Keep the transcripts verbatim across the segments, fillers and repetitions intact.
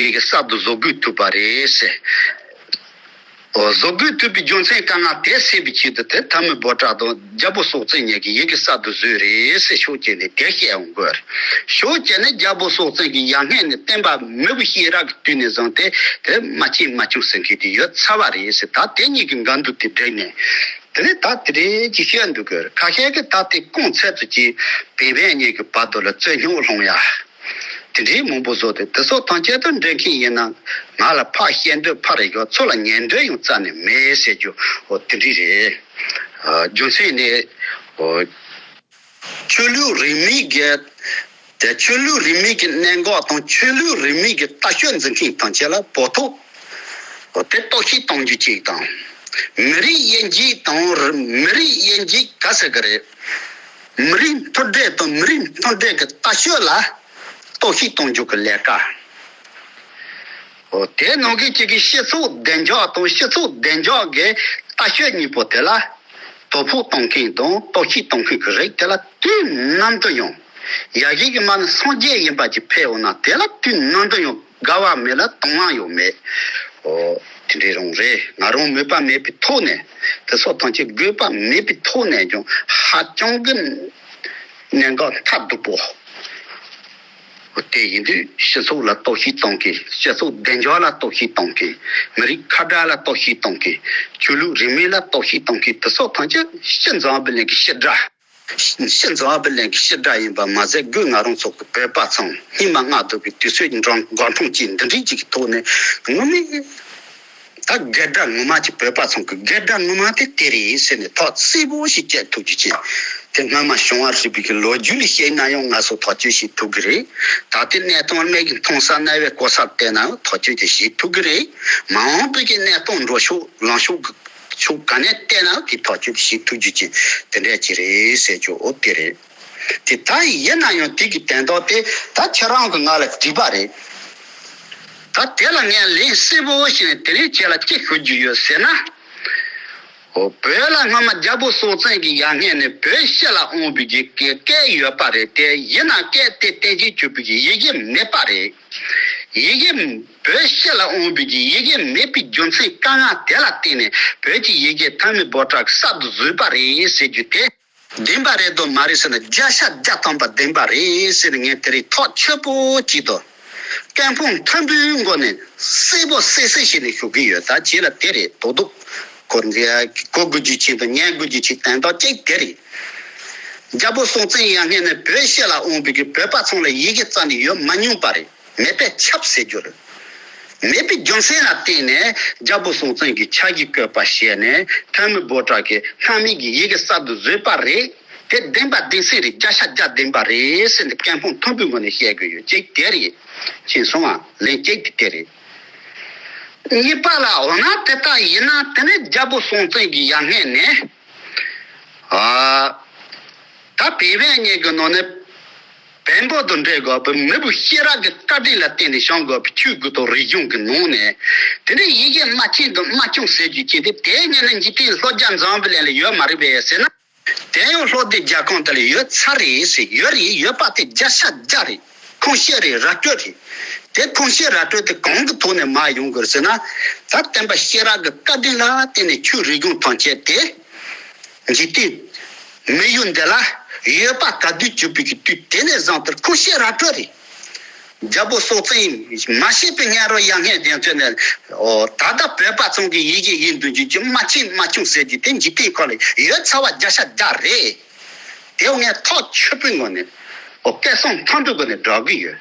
ཡི་གེ་གསར་དུ་བཟོ་དགོས་ཐུག་པ་རེད་ཟེར། ཨོ། བཟོ་དགོས་ཐུག་པའི་རྒྱུ་མཚན་དཀའ་ངལ་དེ་སེལ་བའི་ཆེད་དུ་དེ་ཐ་མི་བོ་ཊ་དང་རྒྱལ་པོ་སྲོག་བཙན་གཉིས་ཀྱིས་ཡི་གེ་གསར་དུ་བཟོས་རེད་ཟེར་ཕྱོགས་གཅིག་ནས་དེ་བཤད་ཡོང་དགོས། ཕྱོགས་གཅིག་ནས་རྒྱལ་པོ་སྲོག་བཙན་གྱི་ཡ་ངན་ནས་བསྟན་པ་མེས་པོ་ཤེས་རབ་ཀྱི་དུས་ནས་བཟུང་སྟེ་དེ་མ་བྱིན་མ་བྱུང་ཟེར་མཁན་དེ་ཡོད་ཚར་བ་རེད་ཟེར། ད་དེ་གཉིས་ཀྱི་འགལ་འདུ་དེ་བསྒྲིགས་ནས། དེ་ནས་ད་དེ་རེད་ཅེས་བཤད་འདུག་གི། ཁ་ཤས་ཀྱིས་ད་དེ་གོང་ཚད་དུ་ཅིག་བན་བོན་གཉིས་ཀྱི་བར་དུ་ལ་རྩོད་རྙོག་སློང་ཡ། དེ་འདྲའི་མང་པོ་བཟོ་སྟེ་དེ་སོགས་ཐམས་ཅད་དུ་འགྲེལ་མཁན་ཡིན་ན་ང་ལ་ཕར་བཤད་འདོད་ཕར་རེ་ཡོད། ཚུར་ལ་ཉན་འདོད་ཡང་རྩ་ནས་མེད་ཟེར་རྒྱུ། འོ་དེ་འདྲ་རེད། ཨ། རྒྱུ་མཚན་ནི། འོ། ཆོས་ལུགས་རིས་མེད་ཀྱི། དེ་ཆོས་ལུགས་རིས་མེད་ཀྱི་གནད་འགག་དང་ཆོས་ལུགས་རིས་མེད་ཀྱི་ལྟ་སྤྱོད་འཛིན་མཁན་ཐམས་ཅད་ལ་བོད་ཐོག་འོ་དེ་རྟོག་ཞིབ་གཏོང་རྒྱུ་གཅིག་དང་། མི་རིགས་དབྱེ་འབྱེད་དང་། མི་རིགས་དབྱེ་འབྱེད་ག་ཟེར་གི་རེད། མི་རིགས་མཐུན་སྒྲིལ་དང་མི་རིགས་མཐུན་སྒྲིལ་གྱི་ལྟ་སྤྱོད་ལ་རྟོག་ཞིབ་གཏོང་རྒྱུ་གི་ལས་ཀ། འོ་དེ་ནང་གི་གཅིག་གི་སྤྱི་ཚོགས་བདེ་འཇགས་དང་སྤྱི་ཚོགས་བདེ་འཇགས་ཀྱི་ལྟ་སྤྱོད་གཉིས་པོ་དེ་ལ་དོ་ཕོག་གཏོང་མཁན་དང་རྟོག་ཞིབ་གཏོང་མཁན་གྱི་རིགས་དེ་ལ་དུས་ནམ་དུ་ཡང་། ཡ་གི་གི་མ་ནི་སངས་རྒྱས་ཡིན་པ་ཅིག་ཕེབས་འོང་ན་དེ་ལ་དུས་ནམ་དུ་ཡང་དགའ་བ་མེད་ལ་དང་བ་ཡང་མེད། འོ་དེ་འདྲའི་རང་རེད། ང་རང་མོས་པ་མེད་པའི་ཐོག་ནས། དེ་སོགས་ཐམས་ཅད་དགོས་པ་མེད་པའི་ཐོག་ནས་ཀྱང་ཧ་ཅང་གི་གནད་འགག་ཐབས་སྡུག་པོ། འོ་དེ་ཡིན་དུས་སྤྱི་ཚོགས་ལ་རྟོག་ཞིབ་གཏོང་མཁན། སྤྱི་ཚོགས་བདེ་འཇགས་ལ་རྟོག་ཞིབ་གཏོང་མཁན། མི་རིགས་ཁ་བྲལ་ལ་རྟོག་ཞིབ་གཏོང་མཁན། ཆོས་ལུགས་རིས་མེད་ལ་རྟོག་ཞིབ་གཏོང་མཁན། དེ་སོགས་ཐམས་ཅད་སྤྱི་འཛིན་པ་ལྷན་རྒྱས་ཀྱི་སྤྱི་དགྲ། སྤྱི་འཛིན་པ་ལྷན་རྒྱས་ཀྱི་སྤྱི་དགྲ་ཡིན་པ་མ་ཟད། སྒོས་ང་རང་ཚོ་གི་བོད་པ་ཚང་སྙིགས་མ་ལྔ་བདོ་བའི་དུས་ཚོད་འགྲོ་འགོ་འཕྲོང་ཅིག་འདི་འདྲའི་ཅིག་གི་ཐོག་ནས་ངོ་མས། ད་སྒེར་དགྲ་ངོ་མ་ཅིག་བོད་པ་ཚང་གི་སྒེར་དགྲ་ངོ་མ་དེ་དེ་རེད་ཟེར་ནས་ཐག་གཅོད་པོ་ཞིག་བཅད་ཐུབ་རྒྱུ་ཅིག། དེ་སྔ་མ་བྱུང་བ་རིག་པའི་གི་ལོ་རྒྱུས་ལས་བཤད་ན་ཡང་ང་ཚོ་ཐག་གཅོད་བྱེད་ཐུབ་གི་རེད། ད་ལྟའི་གནས་སྟངས་མིག་གིས་མཐོང་ས་རྣ་བས་གོ་ས་བལྟས་ན་ཡང་ཐག་གཅོད་དེ་བྱེད་ཐུབ་གི་རེད། མ་འོངས་པའི་གི་གནས་སྟངས་འགྲོ་ཕྱོགས་ལངས་ཕྱོགས་ཀྱི་ཕྱོགས་ག་ནས་བལྟས་ན་དེ་ཐག་གཅོད་དེ་བྱེད་ཐུབ་རྒྱུ་ཅིག་དེ་འདྲ་ཅིག་རེད་ཟེར་རྒྱུ། འོ་དེ་རེད། དེ་ད་ཡིན་ན་ཡང་དེ་གི་དོན་དག་དེ་ད་ཁྱེད་རང་གི་ང་ལ་དྲིས་པ་རེད། ད་དེ་ལ་ངས་ལན་གསལ་པོ་ཞིག་ནས་དེ་རིང་ཁྱེད་ལ་ཅི་ཞུ་རྒྱུ་ཡོད་ཟེར་ན། འོ་བོད་ལ་སྔ་མ་རྒྱལ་པོ་སྲོང་བཙན་གྱི་ཡ་ངན་ནས་བོད་ཕྱི་ལ་འོང་བའི་གི་སྐད་ཡོད་པ་རེད་དེ། ཡིན་ན་སྐད་དེ་གཏན་འཁེལ་བྱེད་པའི་གི་ཡི་གེ་མེད་པ་རེད། ཡི་གེ། བོད་ཕྱི་ལ་འོང་བའི་གི་ཡི་གེ་མེད་པའི་རྒྱུ་མཚན་དཀའ་ངལ་དེ་ལ་བརྟེན་ནས་བོད་ཀྱི་ཡི་གེ་ཐ་མི་བོ་ཊ་གིས་གསར་དུ་བཟོས་པ་རེད་ཟེར་རྒྱུ་དེ། བདེན་པ་རེད་དམ་མ་རེད་ཟེར་ན་བརྒྱ་ཆ་བརྒྱ་ཐམ་པ་བདེན་པ་རེད་ཟེར་ནས་ངས་དེ་རིང་ཐག་ཆོད་པོ་ཅིག་དང་། ཀུན་སྤངས་མཐོན་པོའི་སྒོ་ནས་གསལ་པོ་གསལ་གསལ་བྱས་ནས་ཞུ་གི་ཡོད། ད་ཁྱེད་ལ་དེ་རེད་རྡོག་རྡོག་གོ། གོ་དགོས་རྒྱུ་ཆེད་དང་ཉན་དགོས་རྒྱུ་ཆེད་དོན་དག་གཅིག་དེ་རེད། རྒྱལ་པོ་སྲོང་བཙན་ཡ་ངན་ནས་བོད་ཕྱི་ལ་འོང་བའི་གི་བོད་པ་ཚང་ལ་ཡི་གེ་རྩ་ནས་ཡོད་མ་མྱོང་པ་རེད། མེད་པས་ཁྱབ་ཟེར་རྒྱུ་རེད། མེད་པའི་རྒྱུ་མཚན་ལ་བརྟེན་ནས་རྒྱལ་པོ་སྲོང་བཙན་གྱིས་ཕྱག་གི་བཀོད་པ་བྱས་ནས་ཐ་མི་བོ་ཊ་གིས་སྔ་མའི་གི་ཡི་གེ་གསར་དུ་བཟོས་པ་རེད། དེ་བདེན་པ་བདེན་གསལ་རེད། བརྒྱ་ཆ་བརྒྱ་བདེན་པ་རེད་ཟེར་ནས་ཀུན་སྤངས་མཐོན་པོའི་ངོས་ནས་བཤད་དགོས་ཡོད། གཅིག་དེ་རེད། མཁྱེན་སོང་ང་། ལན་གཅིག་དེ་དེ་རེད། གཉིས་པ་ལ་འོ་ན་དེ་ལྟ་ཡིན་ན་དེ་ནས་རྒྱལ་པོ་སྲོང་བཙན་གྱི་ཡ་ངན་ནས། ཨ། ད་བན་བོན་གཉིས་ཀྱི་ནང་ནས་བོན་པོ་དང་འབྲེལ་དགོས་པའི་མེས་པོ་ཤེས་རབ་ཀྱི་བཀའ་དྲིན་ལ་བརྟེན་ནས་བྱུང་དགོས་པའི་ཆོས་དགུ་དང་རིག་གཞུང་གི་ནང་ནས། དེ་འདྲའི་ཡི་གེ་མ་མཁྱེན་དང་མ་སྐྱོང་ཟེར་རྒྱུ་ཅན་དེ་དེ་ཉིད་ནི་འཇིག་རྟེན་ལྷོ་རྒྱ་འཛམ་བུ་གླིང་ལ་ཡོད་མ་རེད་པས་ཟེར་ན། དེ་ཡང་ལྷོ་སྡེ་རྒྱལ་ཁམས་དེ་ལ་ཡོད་ཚར་རེད་ཟེར། ཡོད་རེད། ཡོད་པ་དེ་བརྒྱ་ཆ་བརྒྱ་རེད། ཁུངས་སྐྱེལ་རེད། ར་སྤྲོད་རེད། དེ་ཁུངས་སྐྱེལ་ར་སྤྲོད་དེ་གང་གི་ཐོག་ནས་མར་ཡོང་དགོས་ཟེར་ན། ད་བསྟན་པ་ཤེས་རབ་ཀྱི་བཀའ་དྲིན་ལ་བརྟེན་ནས་ཆོས་རིག་གཞུང་ཐམས་ཅད་དེ། འཇིག་རྟེན་མི་ཡུལ་འདི་ལ་ཡོད་པ་ག་དུས་གྱུར་པའི་གི་དུས་དེ་ནས་བཟུང་སྟེ་ཁུངས་སྐྱེལ་ར་སྤྲོད་རེད། རྒྱལ་པོ་སྲོང་བཙན་མ་གཤེགས་པའི་སྔ་རོལ་ཡ་ངན་དེ་ཚོ་ནས། འོ་ད་ལྟ་བོད་པ་ཚང་གི་ཡི་གེ་ཡིན་དུས་ཀྱི་མ་མཁྱེན་མ་སྐྱོང་ཟེར་རྒྱུ་དེ་འཇིག་རྟེན་ཁམས་ལ་ཡོད་ཚར་བ་བརྒྱ་ཆ་བརྒྱ་རེད། དེ་ངས་ཐག་ཆོད་པོའི་ངང་ནས། འོ་ཀུན་སྤངས་མཐོན་པོའི་སྒོ་ནས་སྒྲོག་གི་ཡོད།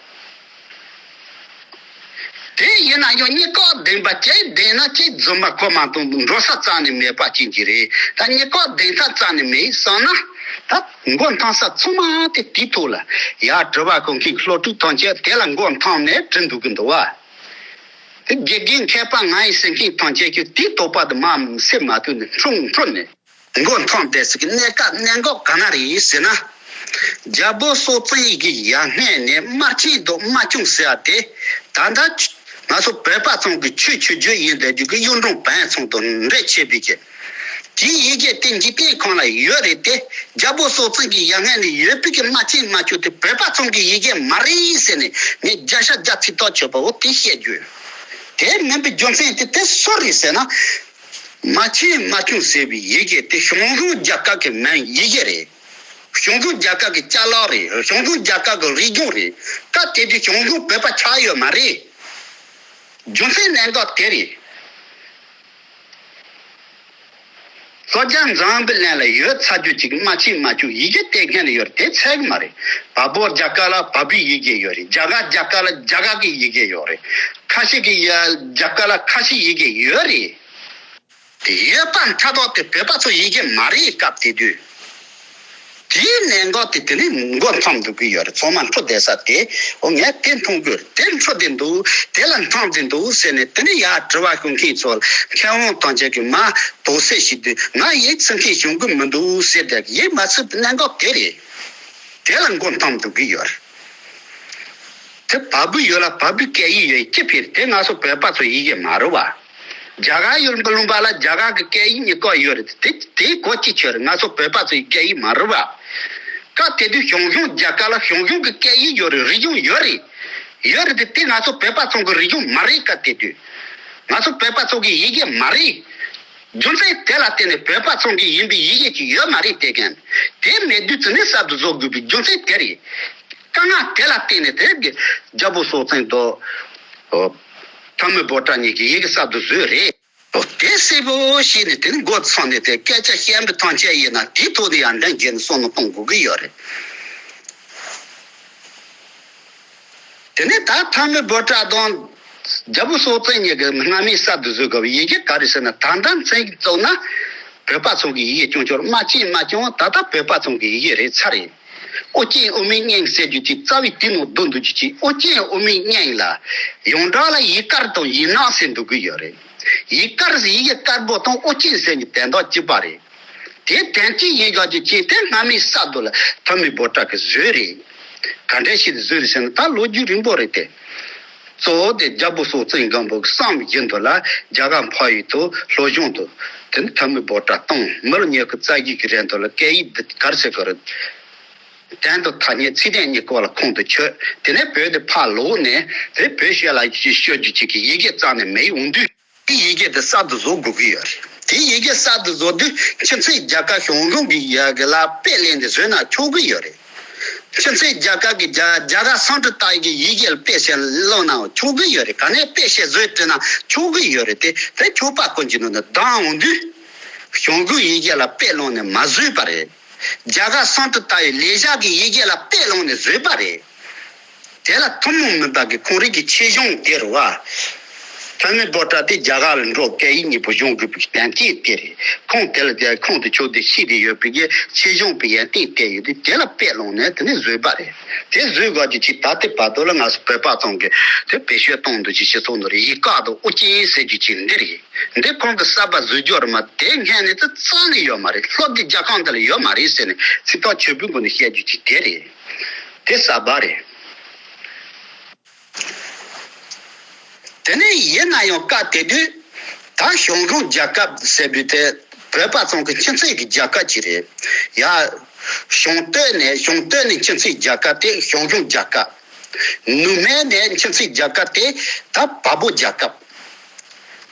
དེ་ཡིན་ན་ཡང་གཉིས་ཀ་བདེན་པ་གཅིག་བདེན་ན་གཅིག་རྫུན་མ་ཁོ་མ་གཏོགས་འགྲོ་ས་རྩ་ནས་མེད་པ་ཅན་གྱི་རེད། ད་གཉིས་ཀ་བདེན་ཐག་རྩ་ནས་མེད་བསམ་ན། ད་མགོ་འཐོམ་ས་ཚང་མ་དེ་དེའི་ཐོག་ལ། ཡ་དྲི་བ་གོ་མཁན་གྱི་སློབ་ཕྲུག་ཐམས་ཅད་དེ་ལ་མགོ་འཐོམ་ནས་དྲི་འདུག་གི་འདུག་བ། དེ་དགེ་རྒན་མཁས་པ་ང་ཡིན་ཟེར་མཁན་ཐམས་ཅད་ཀྱིས་དེའི་དོགས་པ་དེ་མ་སེལ་མ་ཐུབ་ནས་འཁྲུག་འཁྲུག་ནས། མགོ་འཐོམ་བསྡད་ས་གི་གནད་འགག་གནད་འགག་ག་ན་རེད་ཟེར་ན། རྒྱལ་པོ་སྲོང་བཙན་གྱི་ཡ་ངན་ནས་མ་མཁྱེན་དང་མ་སྐྱོང་ཟེར་བ་དེ། ད་ལྟ་ང་ཚོ་བོད་པ་ཚང་གི་ཆོས་ཆོས་བརྒྱུད་ཡིན་བསྡད་རྒྱུ་གི་གཡུང་དྲུང་བོན་ཚང་དང་འབྲེལ་ཆེ་བའི་གི། དེའི་ཡི་གེ་དེ་འཇིག་རྟེན་ཁམས་ལ་ཡོད་རེད་དེ། རྒྱལ་པོ་སྲོང་བཙན་གྱི་ཡ་ངན་ལས་ཡོད་པའི་གི་དམག་ཆེན་དམག་ཆུང་དེ་བོད་པ་ཚང་གི་ཡི་གེ་མ་རེད་ཟེར་ནས་ངས་བརྒྱ་ཆ་བརྒྱ་ཚིག་ཐག་ཆོད་པ་འོ་དེ་བཤད་རྒྱུ། དེ་མིན་པའི་རྒྱུ་མཚན་དེ་དེ་སུ་རེད་ཟེར་ན། དམག་ཆེན་དམག་ཆུང་ཟེར་བའི་ཡི་གེ་དེ་ཞང་ཞུང་རྒྱལ་ཁབ་ཀྱི་མིང་ཡི་གེ་རེད། ཞང་ཞུང་རྒྱལ་ཁབ་ཀྱི་ཅ་ལག་རེད། ཞང་ཞུང་རྒྱལ་ཁབ་ཀྱི་རིག་གཞུང་རེད། སྐབས་དེ་དུས་ཞང་ཞུང་བོད་པ་ཆགས་ཡོད་མ་རེད། རྒྱུ་མཚན་གནད་འགག་དེ་རེད། ལྷོ་རྒྱ་འཛམ་བུ་གླིང་ལ་ཡོད་ཚར་རྒྱུ་ཅིག་དམག་ཆེན་དམག་ཆུང་ཡི་གེ་དེ་སྔོན་ལ་ཡོད་རེད་དེ་ཚད་གི་མ་རེད། བལ་པོ་རྒྱ་གར་ལ་བལ་པོའི་ཡི་གེ་ཡོད་རེད། རྒྱ་གར་རྒྱ་གར་ལ་རྒྱ་གར་གི་ཡི་གེ་ཡོད་རེད། ཁ་ཤས་ཀྱི་ཡ་རྒྱ་གར་ལ་ཁ་ཤས་ཡི་གེ་ཡོད་རེད། དེ་ཡོད་པ་མཐའ་དག་དེ་བོད་པ་ཚོ་ཡི་གེ་མ་རེད་སྐབས་དེ་དུས། དེའི་གནད་འགག་དེ་དེ་ནས་མགོ་འཐོམ་འདུག་གི་ཡོད་རེད། ཚང་མ་འཕྲོ་བསྡད་ས་དེ་འོ་ངས་དེ་མཐོང་གི་ཡོད་རེད། དེ་འཕྲོ་བསྡད་འདུག་དེ་ལ་འཐམ་བསྡད་འདུག་ཟེར་ནས་དེ་ནས་ཡར་དྲི་བ་ཞུ་མཁན་ཚོ་ལ་མཁས་དབང་ཐམས་ཅད་ཀྱིས་མ་དོགས་སེལ་ཞིག་འདུག་ང་ཡིག་ཚིག་མཁན་བྱུང་གི་མི་འདུག་ཟེར་བསྡད་ཡིག་མ་ཚིག་གནད་འགག་དེ་རེད། དེ་ལ་མགོ་འཐོམ་འདུག་གི་ཡོད་རེད། དེ་བལ་པོ་ཡོད་ལ་བལ་པོའི་སྐད་ཡིག་ཡོད་ཅི་ཕིར་དེ་ང་ཚོ་བོད་པ་ཚོ་ཡི་གེ་མ་རེད་བ། རྒྱ་གར་ཡུལ་གྱི་ལུང་པ་ལ་རྒྱ་གར་གྱི་སྐད་ཡིག་གཉིས་ཀ་ཡོད་རེད་དེ་དེའི་གོ་ཅི་ཆོད་རེད། ང་ཚོ་བོད་པ་ཚོའི་སྐད་ཡིག་མ་རེད་བ། སྐབས་དེ་དུས་ཞང་ཞུང་རྒྱལ་ཁབ་ལ་ཞང་ཞུང་གི་སྐད་ཡིག་ཡོད་རེད། རིག་གཞུང་ཡོད་རེད། ཡོད་རེད་དེ་དེ་ང་ཚོ་བོད་པ་ཚོ་གི་རིག་གཞུང་མ་རེད། སྐབས་དེ་དུས་ང་ཚོ་བོད་པ་ཚོ་གི་ཡི་གེ་མ་རེད། རྒྱུ་མཚན་དེ་ལ་བརྟེན་ནས་བོད་པ་ཚོ་གི་ཡིན་པའི་ཡི་གེ་ཅིག་ཡོད་མ་རེད། དེ་གན་དེ་མེད་དུས་ཙི་ནས་གསར་དུ་བཟོ་དགོས་པའི་རྒྱུ་མཚན་དེ་རེད། དཀའ་ངལ་དེ་ལ་བརྟེན་ནས་དེ་གི་རྒྱལ་པོ་སྲོང་བཙན་དང་། ཐང་མི་བོ་ཊ་གཉིས་ཀྱིས་ཡི་གེ་གསར་དུ་བཟོས་རེད། དེ་གསལ་པོ་ཤེས་ནས་དེ་ནི་མགོ་ཚང་ནས་དེ་སྐད་ཆ་བཤད་པའི་ཐང་ཆད་ཡིན་ན་དེའི་ཐོག་ནས་ཡང་འདྲ་འགྱེལ་ནས་བསམ་བློ་གཏོང་དགོས་ཀྱི་ཡོད་རེད། དེ་ནས་ད་ཐང་མི་བོ་ཊ་དང་རྒྱལ་པོ་སྲོང་བཙན་གཉིས་ཀྱིས་སྔ་མའི་གསར་དུ་བཟོས་དགོས་པའི་ཡི་གེ་ག་རེ་ཟེར་ན་ད་ལྟ་མཚན་གྱིས་བཙུགས་ན་བོད་པ་ཚོ་གི་ཡི་གེ་སྐྱོན་ཆོར་དམག་ཆེན་དམག་ཆུང་ད་ལྟ་བོད་པ་ཚོ་གི་ཡི་གེ་རེད་ཚར་རེད། ཨོ་རྒྱན་དབུ་མའི་སྙན་ཟེར་རྒྱུ་ཅིག་རྩ་བའི་དེ་ནང་བསྡུ་འདུག་རྒྱུ་ཅིག་ཨོ་རྒྱན་དབུ་མའི་སྙན་ལ་ཡོངས་གྲགས་ལ་ཡིག་དཀར་དང་ཡིག་ནག་ཟེར་འདུག་གི་ཡོད་རེད། ཡིག་དཀར་ཡི་གེ་དཀར་པོ་དང་ཨོ་རྒྱན་ཟེར་གྱི་དོན་དག་གཅིག་པ་རེད། དེ་དོན་གཅིག་ཡིན་དགོས་ཀྱི་ཅིག་དེ་སྔ་མའི་གསར་དུ་ལ་ཐང་མི་བོ་ཊ་གིས་བཟོས་རེད། ག་འདྲ་ཞིག་བཟོས་རེད་ཟེར་ན་ད་ལོ་རྒྱུས་རིང་པོ་རེད་དེ། གཙོ་བོ་དེ་རྒྱལ་པོ་སྲོང་བཙན་སྒམ་པོ་གི་བསམ་བཞིན་དུ་ལ་རྒྱ་གར་འཕགས་ཡུལ་དུ་ལྷོ་གཞུང་དུ་དེ་ནི་ཐང་མི་བོ་ཊ་བཏང་། མི་ལོ་ཉི་ཤུ་རྩ་བཞི་གི་རིང་དུ་ལ་སྐད་ཡིག་འདི་ག་རེ་ཟེར་དགོས་རེད། དོན་དང་ཐ་སྙད་ཚིག་དོན་གཉིས་ཀ་ལ་ཁོང་དུ་ཆུད། དེ་ནས་བོད་དེ་ཕར་ལོག་ནས་དེ་བོད་ཤོད་ལ་ཤོད་རྒྱུ་ཅིག་གི་ཡི་གེ་རྩ་ནས་མེད་འོང་དུས། དེ་ཡི་གེ་དེ་གསར་དུ་བཟོ་དགོས་ཀྱི་ཡོད་རེད། དེ་ཡི་གེ་གསར་དུ་བཟོ་དུས་ཁྱིམ་མཚེས་རྒྱལ་ཁབ་ཞང་ཞུང་གི་ཡ་གི་ལ་དཔེ་ལེན་ཏེ་བཟོས་ན་ཆོག་གི་ཡོད་རེད། ཁྱིམ་མཚེས་རྒྱལ་ཁབ་ཀྱི་རྒྱ་རྒྱ་གར་སཾ་སྐྲྀ་ཏ་ཡི་གི་ཡི་གེ་ལ་དཔེ་བྱས་བླངས་ན་ཆོག་གི་ཡོད་རེད། ག་ནས་དཔེ་བྱས་བཟོས་བྲིས་ན་ཆོག་གི་ཡོད་རེད། དེ་དེ་ཆོས་པ་ཀུན་གྱི་ནང་ནས་བདམས་འོང་དུས་ཞང་ཞུང་ཡི་གེ་ལ་དཔེ་བླངས་ནས་མ་བཟོས་པ་རེད། རྒྱ་གར་སཾ་སྐྲྀ་ཏ་ཡི་ལེགས་སྦྱར་གྱི་ཡི་གེ་ལ་དཔེ་བླངས་ནས་བཟོས་པ་རེད། དེ་ལ་ཐུན་མོང་མིན་པ་གི་ཁོང་རང་གི་ཆོས་གཞུང་དེ་རེད་བ། ཐང་མི་བོ་ཊ་དེ་རྒྱ་གར་ལ་འགྲོ་སྐད་ཡིག་གཉིས་པོ་སྦྱོང་དགོས་པའི་གཏན་འཁེལ་དེ་རེད། ཁོང་དེ་ལ་དེ་ཁོང་དུ་ཆུད་དེ་ཤེས་དེ་ཡོད་པའི་གི་ཆོས་གཞུང་པའི་ཡོན་ཏན་དེ་ཡོད་དེ་དེ་ལ་དཔེ་བླངས་ནས་དེ་ནས་བཟོས་པ་རེད། དེ་བཟོས་དགོས་ཀྱི་ཅིག་ད་ལྟའི་བར་དུ་ལ་ང་ཚོ་བོད་པ་ཚང་གི་དེ་བེད་སྤྱོད་གཏོང་འདུག་ཅིག་སྤྱི་ཚོགས་འདི་རེད། ཡིག་དཀར་དང་ཨོ་རྒྱན་ཟེར་རྒྱུ་ཅིག་འདི་རེད། འདི་ཁོང་གི་གསར་པ་བཟོས་རྒྱུ་རེད་མ་དེ་སྔོན་ནས་དེ་རྩ་ནས་ཡོད་མ་རེད། ལྷོ་འདི་རྒྱ་གར་འདི་ལ་ཡོད་མ་རེད་ཟེར་ནས་ཚིག་ཐག་ཆོད་པོའི་སྒོ་ནས་བཤད་རྒྱུ་ཅིག་དེ་རེད། དེ་གསར་པ་རེད། དེ་ནས་ཡིན་ན་ཡང་སྐབས་དེ་དུས་ད་ཞང་ཞུང་རྒྱལ་ཁབ་ཟེར་བའི་དེ་བོད་པ་ཚང་གི་ཁྱིམ་མཚེས་ཀྱི་རྒྱལ་ཁབ་ཅིག་རེད། ཡ། ཞང་སྟོད་ནས་ཞང་སྟོད་ནས་ཁྱིམ་མཚེས་རྒྱལ་ཁབ་དེ་ཞང་ཞུང་རྒྱལ་ཁབ། ནུབ་སྨད་ནས་ཁྱིམ་མཚེས་རྒྱལ་ཁབ་དེ་ད་བལ་པོ་རྒྱལ་ཁབ།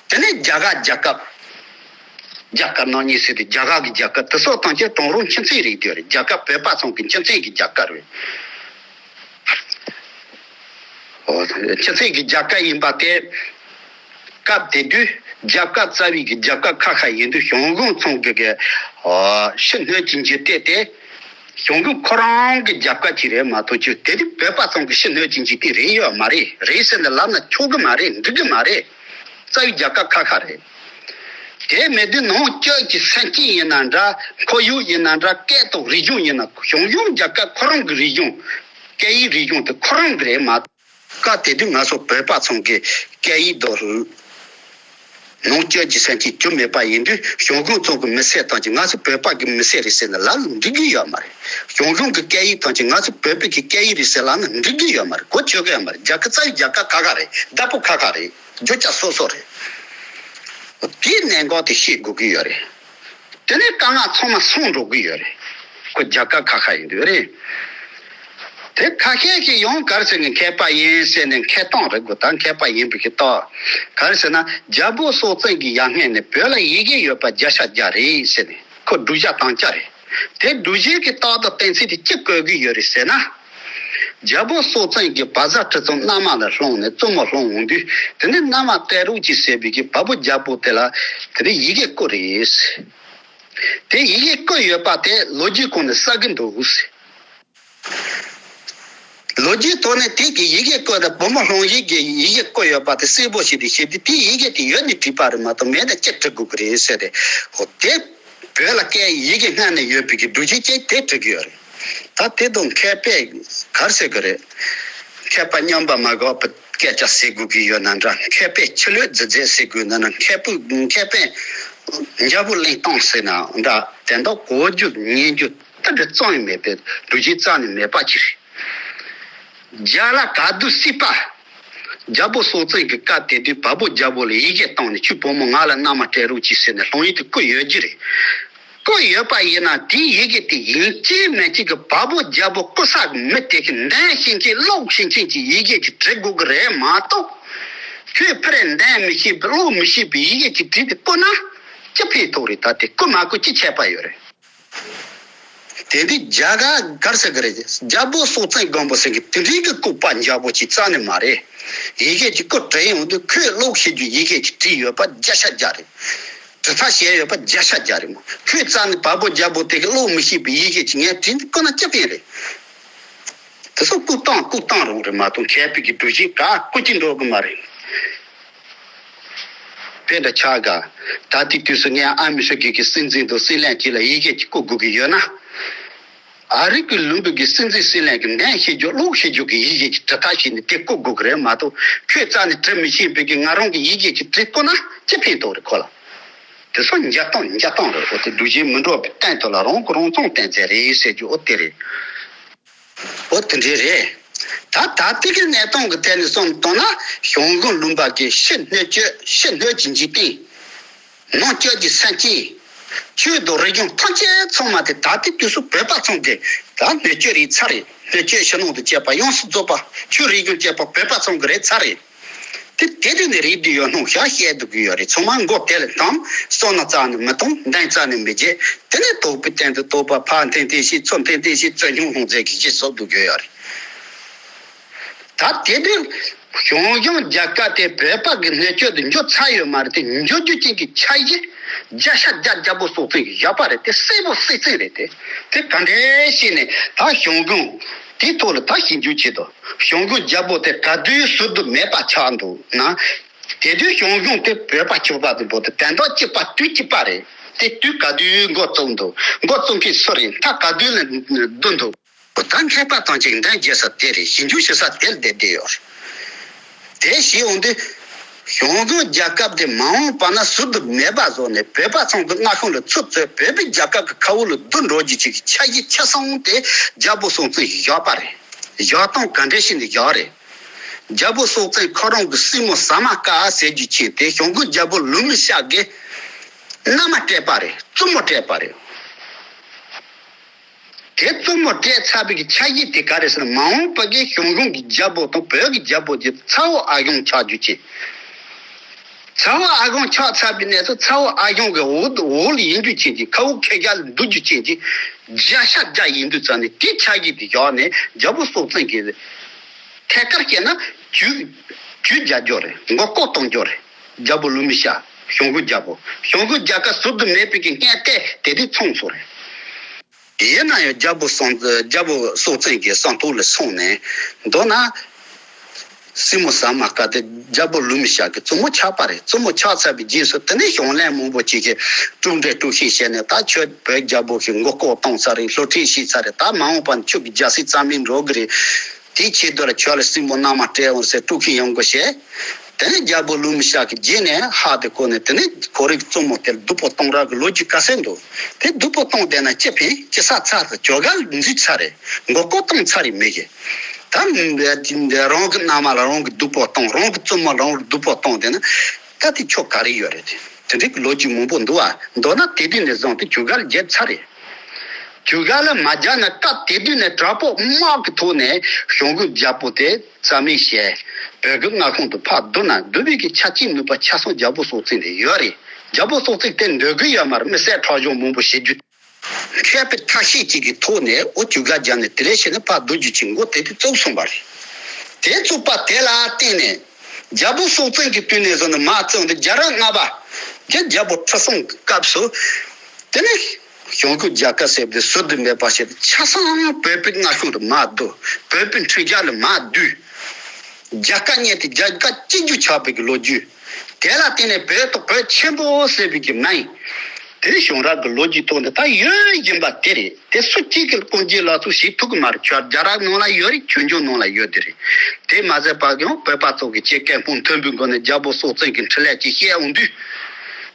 དེ་ནས་རྒྱ་གར་རྒྱལ་ཁབ། རྒྱ་དཀར་ནག་གཉིས་ཟེར་ཏེ་རྒྱ་གར་གྱི་རྒྱལ་ཁབ་དེ་སོགས་དང་ཁྱེད་གྲོང་རོང་ཁྱིམ་མཚེས་རིགས་དེ་རེད། རྒྱལ་ཁབ་བོད་པ་ཚང་གི་ཁྱིམ་མཚེས་ཀྱི་རྒྱལ་ཁབ་རེད། ཨོ། ཁྱིམ་མཚེས་ཀྱི་རྒྱལ་ཁབ་ཡིན་པ་དེ། སྐབས་དེ་དུས་རྒྱལ་ཁབ་རྩ་བའི་གི་རྒྱལ་ཁབ་ཁ་ཤས་ཡིན་དུས་ཞང་ཞུང་ཚང་གི་གི་ཨོ་ཕྱི་སྣོད་ཀྱི་འཇིག་རྟེན་དེ། ཞང་ཞུང་ཁོ་རང་གི་རྒྱལ་ཁབ་ཅིག་རེད་མ་གཏོགས་ཅིག་དེ་དུས་བོད་པ་ཚང་གི་ཕྱི་སྣོད་ཀྱི་འཇིག་རྟེན་རེད་ཡོད་མ་རེད། རེད་ཟེར་ནས་ལབ་ན་ཆོག་གི་མ་རེད། འགྲིག་གི་མ་རེད། རྩ་བའི་རྒྱལ་ཁབ་ཁ་ཤས་རེད། དེ་མེད་དུས་ནང་བཅུད་ཀྱི་སེམས་ཅན་ཡིན་ན་འདྲ། ཁོར་ཡུག་ཡིན་ན་འདྲ། སྐད་དང་རིག་གཞུང་ཡིན་ན་ཞང་ཞུང་རྒྱལ་ཁབ་ཁོ་རང་གི་རིག་གཞུང་། སྐད་ཡིག་རིག་གཞུང་དེ་ཁོ་རང་གི་རེད་མ། སྐབས་དེ་དུས་ང་ཚོ་བོད་པ་ཚང་གི་སྐད་ཡིག་དང་། ནང་བཅུད་ཀྱི་སེམས་ཅན་རྒྱུ་མེད་པ་ཡིན་དུས་ཞང་ཞུང་ཚང་གི་མི་སེར་ཐམས་ཅད་ང་ཚོ་བོད་པ་གི་མི་སེར་རེད་ཟེར་ནས་ལབ་ན་འགྲིག་གི་ཡོད་མ་རེད། ཞང་ཞུང་གི་སྐད་ཡིག་ཐམས་ཅད་ང་ཚོ་བོད་པའི་གི་སྐད་ཡིག་རེད་ཟེར་ལབ་ན་འགྲིག་གི་ཡོད་མ་རེད། གོ་ཆོད་གི་ཡོད་མ་རེད། རྒྱལ་ཁབ་རྩ་བའི་རྒྱལ་ཁབ་ཁ་ཁ་རེད། བདག་པོ་ཁ་ཁ་རེད། རྒྱུ་ཆ་སོ་སོ་རེད། དེའི་གནད་འགག་དེ་ཤེས་དགོས་ཀྱི་ཡོད་རེད། དེ་ནས་དཀའ་ངལ་ཚང་མ་སངས་འགྲོ་གི་ཡོད་རེད། ཁོ་རྒྱལ་ཁབ་ཁ་ཁ་ཡིན་དུས་རེད། དེ་ཁ་ཤས་ཀྱིས་ཡང་ག་རེ་ཟེར་ནས་མཁས་པ་ཡིན་ཟེར་ནས་མཁས་རྟགས་རེད་དགོས། ད་མཁས་པ་ཡིན་པའི་གི་རྟགས། ག་རེ་ཟེར་ན་རྒྱལ་པོ་སྲོང་བཙན་གྱི་ཡ་སྔོན་ནས་བོད་ལ་ཡི་གེ་ཡོད་པ་བརྒྱ་ཆ་བརྒྱ་རེད་ཟེར་ནས་ཁོ་སྒྲུབ་བྱ་དམ་བཅའ་རེད། དེ་སྒྲུབ་བྱེད་ཀྱི་རྟགས་དང་གཏན་ཚིགས་དེ་ཅི་བཀོད་ཀྱི་ཡོད་རེད་ཟེར་ན། རྒྱལ་པོ་སྲོང་བཙན་གྱིས་བ་ཟ་ཁྲི་སྲོང་མནའ་མ་ལ་བླངས་ནས་བཙུན་མོ་སློང་འོང་དུས། དེ་ནས་མནའ་མ་སྤྲད་རོགས་གྱིས་ཟེར་བའི་གི་བལ་པོ་རྒྱལ་པོ་དེ་ལ་དེ་རིང་ཡི་གེ་བསྐུར་རེད། དེ་ཡི་གེ་བསྐུར་ཡོད་པ་དེ་ལོ་རྒྱུས་གོང་ནས་གསལ་གི་འདུག། ལོ་རྒྱུས་ཐོག་ནས་དེ་གི་ཡི་གེ་བསྐུར་དང་བུ་མོ་སློང་ཡིག་གི་ཡི་གེ་བསྐུར་ཡོད་པ་དེ་གསལ་པོ་ཞིག་རེད། ཞེས་དེ་དེའི་ཡི་གེ་དེ་ཡོད་ནས་བྲིས་པ་རེད་མ་གཏོགས་མེད་ན་ཅི་བྲི་དགོས་ཀྱི་རེད་ཟེར་ཏེ། འོ་དེ། བོད་ལ་སྐད་ཡི་གེ་སྔ་ནས་ཡོད་པའི་གི་སྒྲུབ་བྱེད་ཅིག་དེ་བྲི་གི་ཡོད་རེད། ད་དེ་དང་མཁས་པས་ག་རེ་ཟེར་གི་རེད། མཁས་པ་སྨྱོན་པ་མ་དགོས་པའི་སྐད་ཆ་ཟེར་དགོས་ཀྱི་ཡོད་ན་འདྲ། མཁས་པས་ཆུ་ལོད་རྫི་རྫི་ཟེར་དགོས་ན་འདྲ། མཁས་པོ་མཁས་པས་འཇའ་པོ་གླེང་སྟངས་ཟེར་ན་འདྲ། དེ་འདྲ་གོ་རྒྱུ་ཉན་རྒྱུ་ད་འདྲ་རྩ་ནས་མེད་པའི་སྒྲུབ་བྱེད་རྩ་ནས་མེད་པ་ཅིག་རེད། རྒྱ་ལ་ག་དུས་སྲིད་པ། རྒྱལ་པོ་སྲོང་བཙན་གྱི་སྐབས་དེ་དུས་བལ་པོ་རྒྱལ་པོ་ལ་ཡི་གེ་བཏང་ནས་ཁྱོད་བུ་མོ་ང་ལ་མནའ་མ་སྤྲད་རོགས་གྱིས་ཟེར་ནས་སློང་ཡིག་དེ་བསྐུར་ཡོད་ཀྱི་རེད། བསྐུར་ཡོད་པ་ཡིན་ན་དེའི་ཡི་གེ་དེ་ཡིན་གཅིག་མིན་གཅིག་གི་བལ་པོ་རྒྱལ་པོ་བསྐུར་ས་གི་མི་དེ་གི་འདོན་ཤེས་མཁན་ཀློག་ཤེས་མཁན་གྱི་ཡི་གེ་ཅིག་བྲི་དགོས་ཀྱི་རེད་མ་གཏོགས། ཁྱོད་ཕར་འདོན་མི་ཤེས་པའི་ཀློག་མི་ཤེས་པའི་ཡི་གེ་ཅིག་བྲིས་ཏེ་བསྐུར་ན་ཅི་ཕན་ཐོགས་རེད། ད་དེ་བསྐུར་མ་བསྐུར་ཅི་ཁྱད་པར་ཡོད་རེད། དེ་དུས་རྒྱ་གར་ག་རེ་ཟེར་གི་རེད། རྒྱལ་པོ་སྲོང་བཙན་སྒམ་པོ་ཟེར་གི་དེ་འདྲའི་གི་ལྐུགས་པ་འཇའ་པོ་ཅིག་རྩ་ནས་མ་རེད། ཡི་གེ་ཅིག་བསྐུར་བྲིས་ཡོང་དུས་ཁོས་ཀློག་ཤེས་རྒྱུ་ཡི་གེ་ཅིག་བྲིས་ཡོད་པ་བརྒྱ་ཆ་བརྒྱ་རེད། བྲི་ཐག་བྱས་ཡོད་པ་བརྒྱ་ཆ་བརྒྱ་རེད་མོ། ཁོས་རྩ་ནས་བལ་པོ་རྒྱལ་པོ་དེ་གི་ཀློག་མི་ཤེས་པའི་ཡི་གེ་ཅིག་ངས་བྲིས་བསྐུར་ན་ཅི་ཕན་རེད། དེ་ཚོ་བསྐུར་སྟངས་བསྐུར་སྟངས་རང་རེད་མ་གཏོགས་མཁས་པའི་གི་སྒྲུབ་བྱེད་ག་བསྐུར་གྱི་འགྲོ་གི་མ་རེད། དཔེ་འདྲ་ཆགས་ག་ད་ལྟའི་དུས་སུ་ངས་ཨ་མི་རི་ཀའི་གི་སྲིད་འཛིན་དང་སྲིད་བློན་གཅིག་ལ་ཡི་གེ་གཅིག་བསྐུར་དགོས་ཀྱི་ཡོད་ན། ཨ་རི་ཀའི་ལུང་པའི་གི་སྲིད་འཛིན་སྲིད་བློན་གྱི་འདོན་ཤེས་རྒྱུ་ཀློག་ཤེས་རྒྱུ་གི་ཡི་གེ་གཅིག་བྲི་ཐག་བྱས་ནས་དེ་བསྐུར་དགོས་ཀྱི་རེད་མ་གཏོགས་ཁྱོད་རྩ་ནས་བྲི་མི་ཤེས་པའི་གི་ང་རང་གི་ཡི་གེ་གཅིག་བྲིས་བསྐུར་ན་ཅི་ཕན་ཐོགས་རེད་ཁོ་ལ། དེ་ཚོ་འཇའ་སྟོང་འཇའ་སྟོང་རེད། འོ་དེ་སྒྲུབ་བྱེད་མི་འགྲོ་བའི་སྟེང་དུ་ལ་རང་གིས་རང་མཚང་བསྟན་ཚད་རེད་ཟེར་རྒྱུ་འོ་དེ་རེད། འོ་དེ་འདྲས་རེད། ད་ད་ལྟའི་གི་གནས་སྟངས་ཀྱི་ཐད་ནས་བསམ་བཏང་ན་ཞང་ཞུང་ལུང་པ་གི་ཕྱི་སྣོད་བཅུད་ཕྱི་སྣོད་ཀྱི་འཇིག་རྟེན། ནང་བཅུད་ཀྱི་སེམས་ཅན། ཆོས་དང་རིག་གཞུང་ཐམས་ཅད་ཚང་མ་དེ་ད་ལྟའི་དུས་སུ་བོད་པ་ཚང་གི་ད་སྣོད་བཅུད་རེད་ཚར་རེད། སྣོད་བཅུད་ཕྱི་ནང་དང་བཅས་པ་ཡོངས་སུ་རྫོགས་པ་ཆོས་རིག་གཞུང་བཅས་པ་བོད་པ་ཚང་གི་རེད་ཚར་རེད། དེ་དེ་དུས་ནས་རིག་བསྡད་ཡོད་སྣང་ཤ་བཤད་སྡོད་ཀྱི་ཡོད་རེད། ཚང་མ་མགོ་དེ་ལ་བསྡམས། བསམ་ན་རྩ་ནས་མི་གཏོང་། འདོན་རྩ་ནས་མི་བྱེད། དེ་ནས་དོགས་པའི་སྟེང་དུ་དོགས་པ། ཕར་འཐེན་འཐེན་བྱས་ཚུར་འཐེན་འཐེན་བྱས་རྩོད་རྙོག་སློང་རྩིས་ཀྱི་གཞི་བཟོ་སྡོད་ཀྱི་ཡོད་རེད། ད་དེ་དུས་ཞང་ཞུང་རྒྱལ་ཁབ་དེ་བོད་པ་གི་སྣོད་བཅུད་དུ་འགྱུར་ཚར་ཡོད་མ་རེད་དེ། འགྱུར་རྒྱུ་ཅན་གྱི་འཆར་གཞི་བརྒྱ་ཆ་བརྒྱ་རྒྱལ་པོ་སྲོང་བཙན་གྱིས་བཞག་པ་རེད་དེ། གསལ་པོ་གསལ་རྩིང་རེད་དེ། དེ་ག་འདྲས་བྱས་ནས་ད་ཞང་ཞུང་དེའི་ཐོག་ལ་ད་ཞིབ་འཇུག་བྱེད་དོ། ཞང་ཞུང་རྒྱལ་པོ་དེ་ག་དུས་ཟུར་དུ་མེད་པ་ཆགས་འདུག་ན། དེ་དུས་ཞང་ཞུང་དེ་བོད་པ་ཆགས་པ་དུ་བོ་དེ་དོན་དག་གཅིག་པ་དུས་གཅིག་པ་རེད་དེ། དུས་ག་དུས་འགོ་བཙུགས་འདུག་འགོ་བཙུགས་མཁན་སུ་རེད། མཐའ་ག་དུས་ལ་བསྡུ་འདུག་ད་མཁས་པ་ཐམས་ཅད་འདོན་བྱེད་ས་དེ་རེད། ཞིབ་འཇུག་བྱེད་ས་དེར་བསྡད་བསྡད་ཡོད་རེད། དེ་བྱས་འོང་དུས་ཞང་ཞུང་རྒྱལ་ཁབ་དེ་མ་འོངས་པ་ན་ཟུར་དུ་མེད་པ་བཟོ་ནས་བོད་པ་ཚང་གི་མངའ་ཁོངས་ལ་ཚུར་བཙུད། བོད་པའི་རྒྱལ་ཁབ་ཀྱི་ཁ་བོ་ལ་བསྡུ་འགྲོ་རྒྱུ་ཅིག་གི་འཆར་གཞི་ཆ་ཚང་དེ་རྒྱལ་པོ་སྲོང་བཙན་བཞག་པ་རེད། བཞག་སྟངས་ག་འདྲས་ཤིག་ནས་བཞག་རེད། རྒྱལ་པོ་སྲོང་བཙན་ཁོ་རང་གི་སྲས་མོ་ཟ་མ་ཀ་ཟེར་རྒྱུ་ཅིག་དེ་ཞང་ཞུང་རྒྱལ་པོ་ལུ་མི་ཤ་གི་མནའ་མ་སྤྲད་པ་རེད། བཙུན་མོ་སྤྲད་པ་རེད། དེ་བཙུན་མོ་སྤྲད་ཚར་བའི་གི་འཆར་གཞི་དེ་ག་རེ་ཟེར་ན། མ་འོངས་པ་གི་ཞང་ཞུང་གི་རྒྱལ་པོ་དང་བོད་ཀྱི་རྒྱལ་པོ་དེ་ཚ་བོ་ཨ་ཞང་ཆགས་རྒྱུ་ཅན། ཚ་བོ་ཨ་ཞང་ཆགས་ཚར་བའི་གནས་སུ་ཚ་བོ་ཨ་ཞང་གི་འོག་འོག་ལ་ཡིན་རྒྱུ་ཅན་གྱི་ཁ་བོ་ཁེ་རྒྱ་ལ་འདུག་རྒྱུ་ཅན་གྱི་བརྒྱ་ཆ་བརྒྱ་ཡིན་དུས་ཙང་ནས་དེ་འཆར་གཞི་དེ་བཞག་ནས་རྒྱལ་པོ་སྲོང་བཙན་གྱི་ཐད་ཀར་བཤད་ན་ཇུས་ཇུས་རྒྱག་རྒྱུ་རེད། མགོ་སྐོར་གཏོང་རྒྱུ་རེད། རྒྱལ་པོ་ལུ་མི་ཤ་ཞང་ཞུང་རྒྱལ་པོ་ཞང་ཞུང་རྒྱལ་ཁབ་ཟུར་དུ་མེད་པའི་གི་སྔོན་དེ་དེ་དུས་ཚང་སོང་རེད། ཡིན་ན་ཡང་རྒྱལ་པོ་སྲོང་རྒྱལ་པོ་སྲོང་བཙན་གྱི་ས་ཐོག་ལ་སོང་ནས་མདོར་ན། སྲས་མོ་ཟ་མ་ཀ་དེ་རྒྱལ་པོ་ལུ་མི་ཤ་གི་བཙུན་མོ་ཆགས་པ་རེད། བཙུན་མོ་ཆགས་ཚར་བའི་རྗེས་སུ་དེ་ནས་གཞུང་ལས་མང་པོ་ཅིག་གིས་དཀྲུག་འདྲེ་དཀྲུག་ཤིང་བྱས་ནས། ད་ཁྱོད་བོད་རྒྱལ་པོ་གི་མགོ་སྐོར་བཏང་ཚར་རེད། བསླུ་བྲིད་བྱས་ཚར་རེད། ད་མ་འོངས་པ་ནས་ཁྱོད་ཀྱི་རྒྱལ་སྲིད་རྩ་མེད་འགྲོ་གི་རེད། དེའི་ཆེད་དུ་ལ་ཁྱོད་ལ་སྲས་མོ་མནའ་མ་སྤྲད་འོང་ཟེར་དཀྲུག་ཤིང་ཡོང་དགོས་བྱས། དེ་ནས་རྒྱལ་པོ་ལུ་མི་ཤ་གི་རྗེས་ནས་ཧ་དེ་གོ་ནས་དེ་ནས་ཁོ་རའི་བཙུན་མོ་དེར་སྡུག་པོ་གཏོང་རག་གི་ལོ་རྒྱུས་ག་ཚད་འདུག་དེ་སྡུག་པོ་གཏོང་བསྡད་ན་ཅི་ཕན། ཅི་ས་ཚར་ཟེར་ཇོ་ག་འཛུལ་ཚར་རེད། མགོ་སྐོར་བཏང་ཚར་རེད་མི་གི། ད་རང་གི་མནའ་མ་ལ་རང་གི་སྡུག་པོ་གཏོང་། རང་གི་བཙུན་མོ་ལ་རང་གི་སྡུག་པོ་གཏོང་བསྡད་ན་ད་དེ་ཆོ་ག་རེ་ཡོད་རེད་དེ། དེ་འདྲའི་གི་ལོ་རྒྱུས་མང་པོ་འདུག་བ། མདོར་ན་དེ་དུས་ནས་བཟུང་སྟེ་ཇུས་གར་བརྒྱབ་ཚར་རེད། ཇུས་གར་ལ་མ་བརྒྱབ་ན་སྐབས་དེ་དུས་ནས་དྲག་པོ་དམག་གི་ཐོག་ནས་ཞང་ཞུང་རྒྱལ་པོ་དེ་རྩ་མེད་བྱས། བོད་ཀྱི་མངའ་ཁོངས་དུ་ཕར་བསྡུ་ན་བསྡུ་བའི་གི་ཆ་རྐྱེན་ནུས་པ་ཆ་ཚང་རྒྱལ་པོ་སྲོང་བཙན་ལ་ཡོད་རེད། རྒྱལ་པོ་སྲོང་བཙན་དེ་འདོད་གི་ཡོད་མ་རེད། མི་བསད་ཁྲག་སྦྱོར་མང་པོ་བྱེད་རྒྱུ། མཁས་པའི་ཐབས་ཤེས་ཅིག་གི་ཐོག་ནས་འོ་ཇུས་གར་བརྒྱབ་ནས་དེ་ལས་བྱས་ནས་ཕར་བསྡུ་རྒྱུ་ཅིག་འགོ་དེ་དུས་བཙུགས་སོང་བ་རེད། དེ་བཙུགས་པ་དེ་ལ་བརྟེན་ནས་རྒྱལ་པོ་སྲོང་བཙན་གྱི་དུས་ནས་བཟུང་ནས་མར་བཙུགས་ཏེ་རྒྱལ་རབས་ལྔ་པ། རྒྱལ་རྒྱལ་པོ་ཁྲི་སྲོང་གི་སྐབས་སུ། དེ་ནས་ཞང་ཞུང་རྒྱལ་ཁབ་ཟེར་བ་དེ་ཟུར་དུ་མེད་པ་བྱས་ཏེ་ཆ་ཚང་བོད་པའི་མངའ་ཁོངས་དུ་མར་བསྡུ། བོད་པའི་འཕྲུལ་རྒྱལ་ལ་མར་བསྡུས། རྒྱ་སྐད་སྙན་ཏེ་རྒྱ་སྐད་གཅིག་གྱུར་ཆགས་པའི་གི་ལོ་རྒྱུས། དེ་ལ་བརྟེན་ནས་བོད་ཐོག་བོད་ཆེན་པོ་ཟེར་བའི་གི་མིང་། དེ་བྱུང་རབས་ཀྱི་ལོ་རྒྱུས་ཐོག་ནས་ད་ཡོད་བཞིན་པ་དེ་རེད། དེ་སུ་གཅིག་གིས་ཀུན་གྱིས་ལག་བསྟར་བྱེད་ཐུབ་ཀྱི་མ་རེད། ཆོས་རྒྱལ་རབས་ནང་ལ་ཡོད་རེད། ཆོས་འབྱུང་ནང་ལ་ཡོད་དེ་རེད། དེ་མ་ཟད་པ་ཡང་བོད་པ་ཚོ་གི་སྐྱེ་རྒ་ན་འཆི་མཐོན་པོའི་སྒོ་ནས་རྒྱལ་པོ་སྲོང་བཙན་གྱི་འཕྲིན་ལས་ཀྱི་བཤད་འོང་དུས།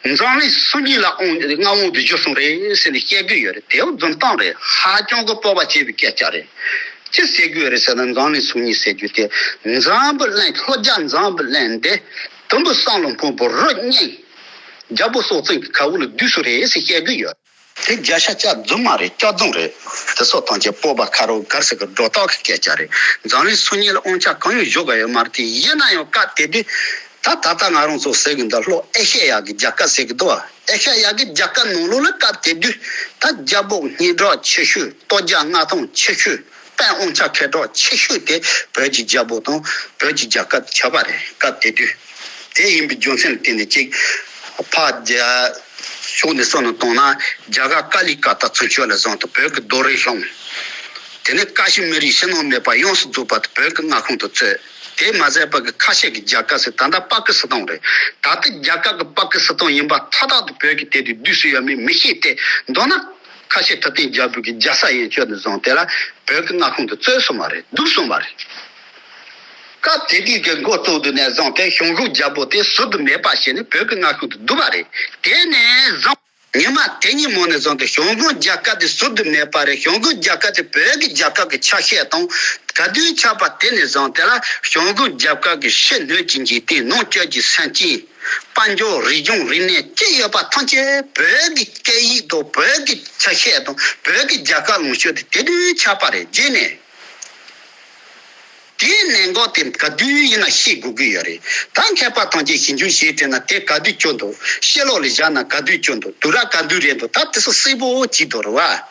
འཛམ་གླིང་སུམ་གཉིས་ལ་དབང་མངའ་དབང་དུ་བསྒྱུར་སོང་རེད་ཟེར་ནས་བཤད་ཀྱི་ཡོད་རེད། དེ་འཛིན་སྟངས་རེད། ཧ་ཅང་གི་སྤོབས་པ་བྱེད་པའི་སྐད་ཆ་རེད། ཅི་ཟེར་དགོས་རེད་ཟེར་ན། འཛམ་གླིང་སུམ་གཉིས་ཟེར་རྒྱུ་དེ་འཛམ་བུ་གླིང་། ལྷོ་རྒྱ་འཛམ་བུ་གླིང་འདི་དུམ་བུ་གསུམ་ལ་འཕངས་པའི་རི་སྙིང་རྒྱལ་པོ་སྲོང་བཙན་གྱི་ཁ་འོག་ལ་བསྡུས་སོང་རེད་ཟེར་བཤད་ཀྱི་ཡོད། དེ་བརྒྱ་ཆ་བརྒྱ་རྫུན་མ་རེད། སྐྱག་རྫུན་རེད། དེ་ཚོ་ཐམས་ཅད་སྤོབས་པ་ཁ་རོག་གར་ཟེར་གི་སྒྲོ་བཏགས་ཀྱི་སྐད་ཆ་རེད། འཛམ་གླིང་སུམ་གཉིས་ལ་དབང་ཆ་གང་ཡང་ཞུགས་ཀྱི་ཡོད་མ་རེད། དེ་ཡིན་ན་ཡང་སྐབས་དེ་དུས་ད་ད་ལྟ་ང་རང་ཚོ་ཟེར་གི་འདི་ལྷོ་ཨེ་ཤེ་ཡ་གི་རྒྱལ་ཁབ་ཟེར་གི་འདུག་བ། ཨེ་ཤེ་ཡ་གི་རྒྱལ་ཁབ་ནང་ལོགས་ལ་སྐབས་དེ་དུས་ད་རྒྱལ་པོ་སྙན་གྲགས་ཆེ་ཤོས། སྟོབས་རྒྱལ་མངའ་ཐང་ཆེ་ཤོས། དཔལ་དབང་ཆ་ཁེ་གྲགས་ཆེ་ཤོས་དེ་བོད་ཀྱི་རྒྱལ་པོ་དང་བོད་ཀྱི་རྒྱལ་ཁབ་ཆགས་པ་རེད། སྐབས་དེ་དུས་དེ་ཡིན་པའི་རྒྱུ་མཚན་ལ་བརྟེན་ནས་གཅིག་ཕར་རྒྱ་ཕྱོགས་ནས་བསམ་བློ་བཏང་ན། རྒྱ་གར་ཀ་ལི་ཀ་ཏ་ཚུན་ཆད་ལ་བཟུང་སྟེ་བོད་ཀྱི་རྡོ་རིང་ལྷུང་། དེ་ནས་ཀ་ཤི་མིར་ཡི་ཕྱི་ནང་མེད་པར་ཡོངས་སུ་རྫོགས་པ་དེ་བོད་ཀྱི་མངའ་ཁོངས་དུ་བཙུད། དེ་མ་ཟད་པ་གི་ཁ་ཤས་ཀྱི་རྒྱལ་ཁབ་ཟེར། ད་ལྟ་པ་ཀི་སི་ཐན་རེད། ད་ལྟ་རྒྱ་གར་གྱི་པ་ཀི་སི་ཐན་ཡིན་པ་མཐའ་དག་ཏུ་བོད་ཀྱི་དེ་དུས་བསྡུས་སུ་ཡོད་མེད་མི་ཤེས་ཏེ། མདོར་ན་ཁ་ཤས་ཐུབ་བསྟན་རྒྱལ་པོ་གི་རྒྱལ་ས་ཡན་ཆོད་ནས་བཟུང་དེ་ལ་བོད་ཀྱི་མངའ་ཁོངས་དུ་བཙུད་སོང་བ་རེད། བསྡུས་སོང་བ་རེད། སྐབས་དེ་དུས་ཀྱི་འགོ་བཙུགས་དུས་ནས་བཟུང་སྟེ་ཞང་ཞུང་རྒྱལ་པོ་དེ་ཟུར་དུ་མེད་པ་བྱས་ནས་བོད་ཀྱི་མངའ་ཁོངས་དུ་བསྡུས་པ་རེད། དེ་ནས་བཟུང་ཉི་མ་དེ་ཉིན་མོ་ནས་བཟུང་སྟེ་ཞང་ཞུང་རྒྱལ་ཁབ་དེ་ཟུར་དུ་མེད་པ་རེད། ཞང་ཞུང་རྒྱལ་ཁབ་དེ་བོད་ཀྱི་རྒྱལ་ཁབ་ཀྱི་ཆ་ཤས་དང་ག་དུས་ཆགས་པ་དེ་ནས་བཟུང་དེ་ལ་ཞང་ཞུང་རྒྱལ་ཁབ་ཀྱི་ཕྱི་སྣོད་ཀྱི་འཇིག་རྟེན། ནང་བཅུད་ཀྱི་སེམས་ཅན། དཔལ་འབྱོར། རིག་གཞུང་། རིག་གནས་ཅི་ཡོད་པ་ཐམས་ཅད་བོད་ཀྱི་སྐད་ཡིག་དང་བོད་ཀྱི་ཆ་ཤས་དང་བོད་ཀྱི་རྒྱལ་ཁབ་ལོངས་སྤྱོད་དེ་དེ་དུས་ཆགས་པ་རེད། རྗེས་ནས། དེའི་གནད་འགག་དེ་ག་དུས་ཡིན་ན་ཤེས་དགོས་ཀྱི་ཡོད་རེད། ད་མཁས་པ་ཐམས་ཅད་ཞིབ་འཇུག་བྱས་དྲན་ན་དེ་ག་དུས་བྱུང་འདུག་ཕྱི་ལོགས་ལ་བཞག་ན་ག་དུས་བྱུང་འདུག་དུས་རབས་ག་དུས་རེད་འདུག་ད་དེ་ཚོ་གསལ་པོ་བྱེད་དགོས་རེད་བ།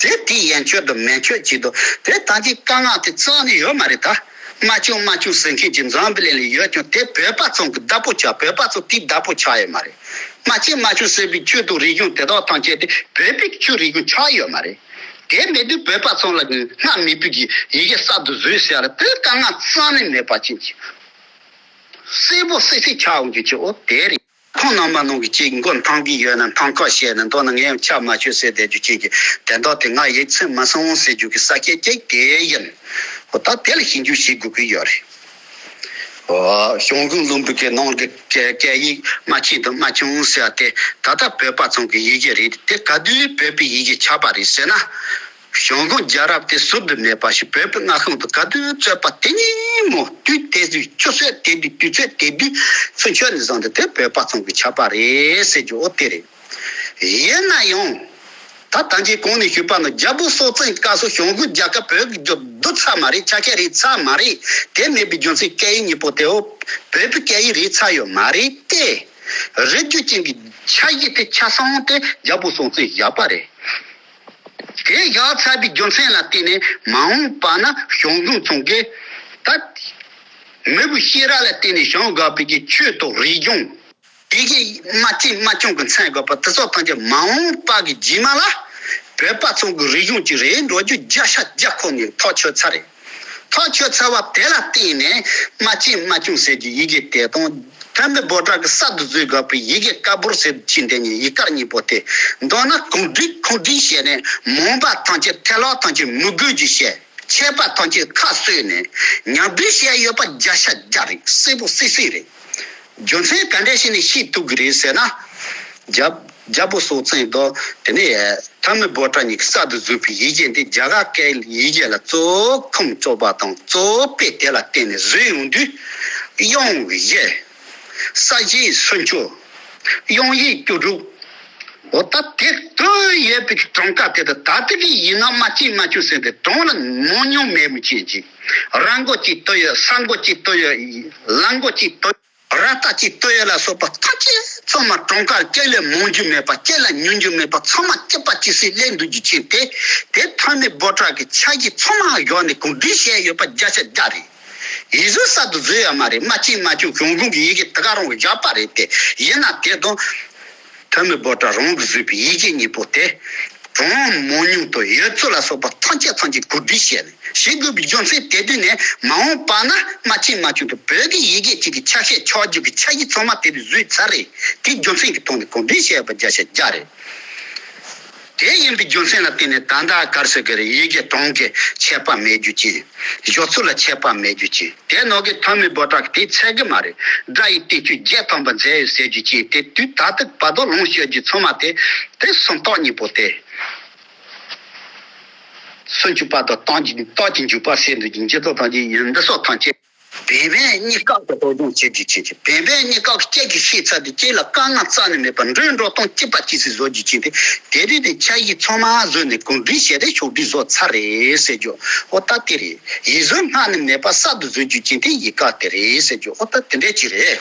དེ་དེ་ཡན་ཆོད་དང་མན་ཆོད་བྱེད་དགོས། དེ་ད་ཅི་དཀའ་ངལ་དེ་རྩ་ནས་ཡོད་མ་རེད་ད། རྨ་ཆུ་རྨ་ཆུ་ཟེར་མཁན་གྱི་འཛམ་བུ་གླིང་ལ་ཡོད་ཀྱང་དེ་བོད་པ་ཚོ་གི་བདག་པོ་ཆགས། བོད་པ་ཚོ་དེའི་བདག་པོ་ཆགས་ཡོད་མ་རེད། རྨ་ཆུ་རྨ་ཆུ་ཟེར་བའི་ཆོས་དང་རིག་གཞུང་དེ་དག་ཐམས་ཅད་དེ་བོད་པའི་ཆོས་རིག་གཞུང་ཆགས་ཡོད་མ་རེད། དེ་མེད་དུས་བོད་པ་ཚོ་ལ་སྔར་མེད་པའི་གི་ཡི་གེ་གསར་དུ་བཟོས་ཟེར་ཡ་ལ་དེ་དཀའ་ངལ་རྩ་ནས་མེད་པ་ཅན་གྱི་གསལ་པོ་གསལ་གསལ་ཆགས་འོང་རྒྱུ་ཅིག་འོ་དེ་རེད། ཁོང་རྣམ་པ་ནང་གི་གཅིག་མགོ་འཐོམ་གི་ཡོད་ན་འཐོམ་ཁ་བཤད་ནས་མདོར་ན་ངས་ཡང་ཆ་མ་ཆོད་ཟེར་བསྡད་རྒྱུ་གཅིག་གི་དོན་དག་དེ་ང་ཡིག་ཚད་མ་སོང་ཟེར་རྒྱུ་གི་ས་བཤད་གཅིག་དེ་ཡིན། འོ་ད་དེ་ལ་ཞིབ་འཇུག་བྱེད་དགོས་ཀྱི་ཡོད་རེད། ཞང་ཞུང་ལུང་པའི་གི་ནང་གི་སྐད་ཡིག་རྨ་ཆེན་དང་རྨ་ཆུང་ཟེར་བ་དེ་ད་ལྟ་བོད་པ་ཚོ་གི་ཡི་གེ་རེད། དེ་ག་དུས་བོད་པའི་ཡི་གེ་ཆགས་པ་རེད་ཟེར་ན། ཞང་ཞུང་རྒྱལ་རབས་དེ་ཟུར་དུ་མེད་པ་ཞིག་བོད་པའི་མངའ་ཁོངས་དུ་ག་དུས་བཙུད་པ་དེ་ཉིན་མོ་དུས་དེ་དུས་ཆུ་ཚོད་དེ་དུས་དུས་ཚོད་དེ་དུས་ཚུན་ཆད་ནས་བཟུང་སྟེ་དེ་བོད་པ་ཚོ་གི་ཆགས་པ་རེད་ཟེར་རྒྱུ་འོ་དེ་རེད། ཡིན་ན་ཡང་། ད་ད་ཅི་གོང་ནས་ཞུས་པ་ནང་རྒྱལ་པོ་སྲོང་བཙན་སྐབས་སུ་ཞང་ཞུང་རྒྱལ་ཁབ་བོད་ཀྱི་རྒྱུད་བསྡུ་ཚར་མ་རེད། ཆ་ཤས་རེད་ཚར་མ་རེད། དེ་མེད་པའི་རྒྱུ་མཚན་སྐད་ཡིག་གཉིས་པོ་དེའོ་བོད་པའི་སྐད་ཡིག་རེད་ཚར་ཡོད་མ་རེད་དེ། རིག་རྒྱུད་ཅན་གྱི་ཆ་ཤས་དེ་ཆ་ཚང་དེ་རྒྱལ་པོ་སྲོང་བཙན་བཞག་པ་རེད། དེ་བཞག་ཚར་བའི་རྒྱུ་མཚན་ལ་བརྟེན་ནས་མ་འོངས་པ་ན་ཞང་ཞུང་ཚང་གིས་ད་མི་བུ་ཤེས་རབ་ལ་བརྟེན་ནས་བྱུང་དགོས་པའི་གི་ཆོས་དང་རིག་གཞུང་། དེ་གི་རྨ་ཆེན་རྨ་ཆུང་གི་མཚན་དགོས་པ་དེ་ཚོ་ཐམས་ཅད་མ་འོངས་པ་གི་རྗེས་མ་ལ་བོད་པ་ཚོ་གི་རིག་གཞུང་གཅིག་རེད་འགྲོ་རྒྱུ་བརྒྱ་ཆ་བརྒྱ་ཁོ་ནས་ཐག་ཆོད་ཚར་རེད། ཐག་ཆོད་ཚར་བ་དེ་ལ་བརྟེན་ནས་རྨ་ཆེན་རྨ་ཆུང་ཟེར་གྱི་ཡི་གེ་དེ་དང་ཐོན་མི་བོ་ཊ་གི་གསར་དུ་བཟོས་དགོས་པའི་ཡི་གེ་དཀར་པོར་ཟེར་གྱི་འདི་གཉིས་ཡིག་དཀར་གཉིས་པོ་དེ་མདོར་ན་གང་འགྲིག་གང་འགྲིག་བྱས་ནས་མང་པ་ཐམས་ཅད་ཐལ་བ་ཐམས་ཅད་མི་དགོས་རྒྱུ་བྱས། ཆད་པ་ཐམས་ཅད་ཁ་གསོས་ནས་ཉམས་སྒྲིག་བྱས་ཡོད་པ་བརྒྱ་ཆ་བརྒྱ་རེད། གསལ་པོ་གསལ་གསལ་རེད། རྒྱུ་མཚན་ག་འདྲ་ཞིག་ནས་ཤེས་ཐུབ་ཀྱི་རེད་ཟེར་ན། རྒྱ་རྒྱལ་པོ་སྲོང་བཙན་དང་དེ་ནས་ཐོན་མི་བོ་ཊ་གཉིས་ཀྱིས་གསར་དུ་བཟོས་པའི་ཡི་གེ་འདི་རྒྱ་གར་སྐད་ཡི་གེ་ལ་གཙོ་བོ་ཁུངས་གཏུགས་པ་དང་གཙོ་བོ་དཔེ་དེ་ལ་བརྟེན་ནས་བཟོས་ཡོང་དུས། དབྱངས་བཞི། ས་གཞི་སུམ་ཅུ། དབྱངས་ཡིག་སྐྱོ་དྲུག་འོ་ད་དེ་བཏོན་ཡོད་པའི་གྲངས་ཀ་དེ་དང་ད་ལྟ་གི་ཡིན་ན་མ་གཅིག་མ་གཅིག་ཟེར་ཏེ་གྲངས་ལ་མང་ཉུང་མེད་མི་ཅན་གྱི་ར་མགོ་གཅིག་བཏོན་ཡོད། ས་མགོ་གཅིག་བཏོན་ཡོད། ལ་མགོ་གཅིག་བཏོན་ཡོད། ར་རྟ་གཅིག་བཏོན་ཡོད་ལ་སོགས་པ་ཐམས་ཅད་ཚང་མ་གྲངས་ཀ་གཅིག་ལས་མང་རྒྱུ་མེད་པ་གཅིག་ལ་ཉུང་རྒྱུ་མེད་པ་ཚང་མ་གཅིག་པ་གཅིག་སེ་སླེབས་འདུག་རྒྱུ་ཅན་དེ་དེ་ཐོན་མི་འབོད་སྒྲ་གི་ཆ་གཞི་ཚང་མ་བཞག་ནས་གོང་འདྲི་བྱས་ཡོད་པ་བརྒྱ་ཆ་བརྒྱ་རེད། ཡིག་གཟུགས་གསར་དུ་བཟོས་ཡོད་མ་རེད། མ་གཅིག་མ་གཅིག་གཞུང་གཞུང་གི་ཡི་གེ་དེ་ག་རང་གི་བཞག་པ་རེད་དེ། ཡིན་ན་དེ་དང་ཐོན་མི་འབོད་སྒྲ་རང་གིས་བཟོས་པའི་ཡི་གེ་གཉིས་པོ་དེ་གྲངས་མང་ཉུང་དང་ཡོད་ཚད་ལ་སོགས་པ་ཐམས་ཅད་ཐམས་ཅད་གོ་སྒྲིག་བྱས་ནས་བྱེད་དགོས་པའི་རྒྱུ་མཚན་དེ་དུས་ནས་མ་འོངས་པ་ན་མ་གཅིག་མ་གཅིག་ཏུ་བོད་ཀྱི་ཡི་གེ་གཅིག་གི་ཆ་ཤས་ཆགས་རྒྱུ་གི་ཆ་གཞི་ཚང་མ་དེ་དུས་བཟོས་ཚར་རེད། དེ་རྒྱུ་མཚན་གྱི་ཐོག་ནས་གོ་སྒྲིག་བྱས་པ་བརྒྱ་ཆ་བརྒྱ་རེད། དེ་ཡིན་པའི་རྒྱུ་མཚན་ལ་བརྟེན་ནས་ད་ལྟ་ག་རེ་ཟེར་གི་རེད། ཡི་གེ་གྲངས་ཀྱི་ཁྱད་པར་མེད་རྒྱུ་ཅན། བཞག་ཚུལ་ལ་ཁྱད་པར་མེད་རྒྱུ་ཅན། དེ་ནང་གི་ཐོན་མི་འབོད་སྒྲ་དེ་ཚད་གི་མ་རེད། སྒྲ་ཡི་བསྟན་བཅོས་བརྒྱ་ཐམ་པ་མཛད་ཡོད་ཟེར་རྒྱུ་ཅན་དེ་དུས་ད་ལྟ་བར་དུ་ལོངས་སྤྱོད་རྒྱུ་ཚང་མ་དེ་དེ་སུམ་རྟགས་གཉིས་པོ་དེ། སུམ་ཅུ་པ་དང་རྟགས་ཀྱི་རྟགས་ཀྱི་འཇུག་པ་ཟེར་འདུག་ཅིང་འཇུག་ལྡོག་དང་ཀྱི་ཡིན་འདི་སོགས་ཐམས་ཅད། བན་བོན་གཉིས་ཀ་གི་སློབ་སྦྱོང་བྱེད་རྒྱུ་བྱེད་ཀྱི། བན་བོན་གཉིས་ཀ་གི་སྐད་ཀྱི་ཤེས་ཚད་དེ་སྐད་ལ་དཀའ་ངལ་རྩ་ནས་མེད་པར་འགྲོས་འགྲོ་སྟངས་གཅིག་པ་གཅིག་སེ་བཟོ་རྒྱུ་བྱེད་དེ། དེ་དུས་དེ་ཆ་ཡིག་ཚང་མ་བཟོས་ནས་གོང་འདྲི་བྱས་ཏེ་ཕྱོགས་སྒྲིག་བཟོ་ཚར་རེད་ཟེར་རྒྱུ་འོ་ད་དེ་རེད། ཡིག་གཟུགས་སྔ་ནས་མེད་པ་གསར་དུ་བཟོ་རྒྱུ་བྱེད་དེ་ཡི་གེ་དེ་རེད་ཟེར་རྒྱུ་འོ་ད་དེ་འདྲས་ཅིག་རེད།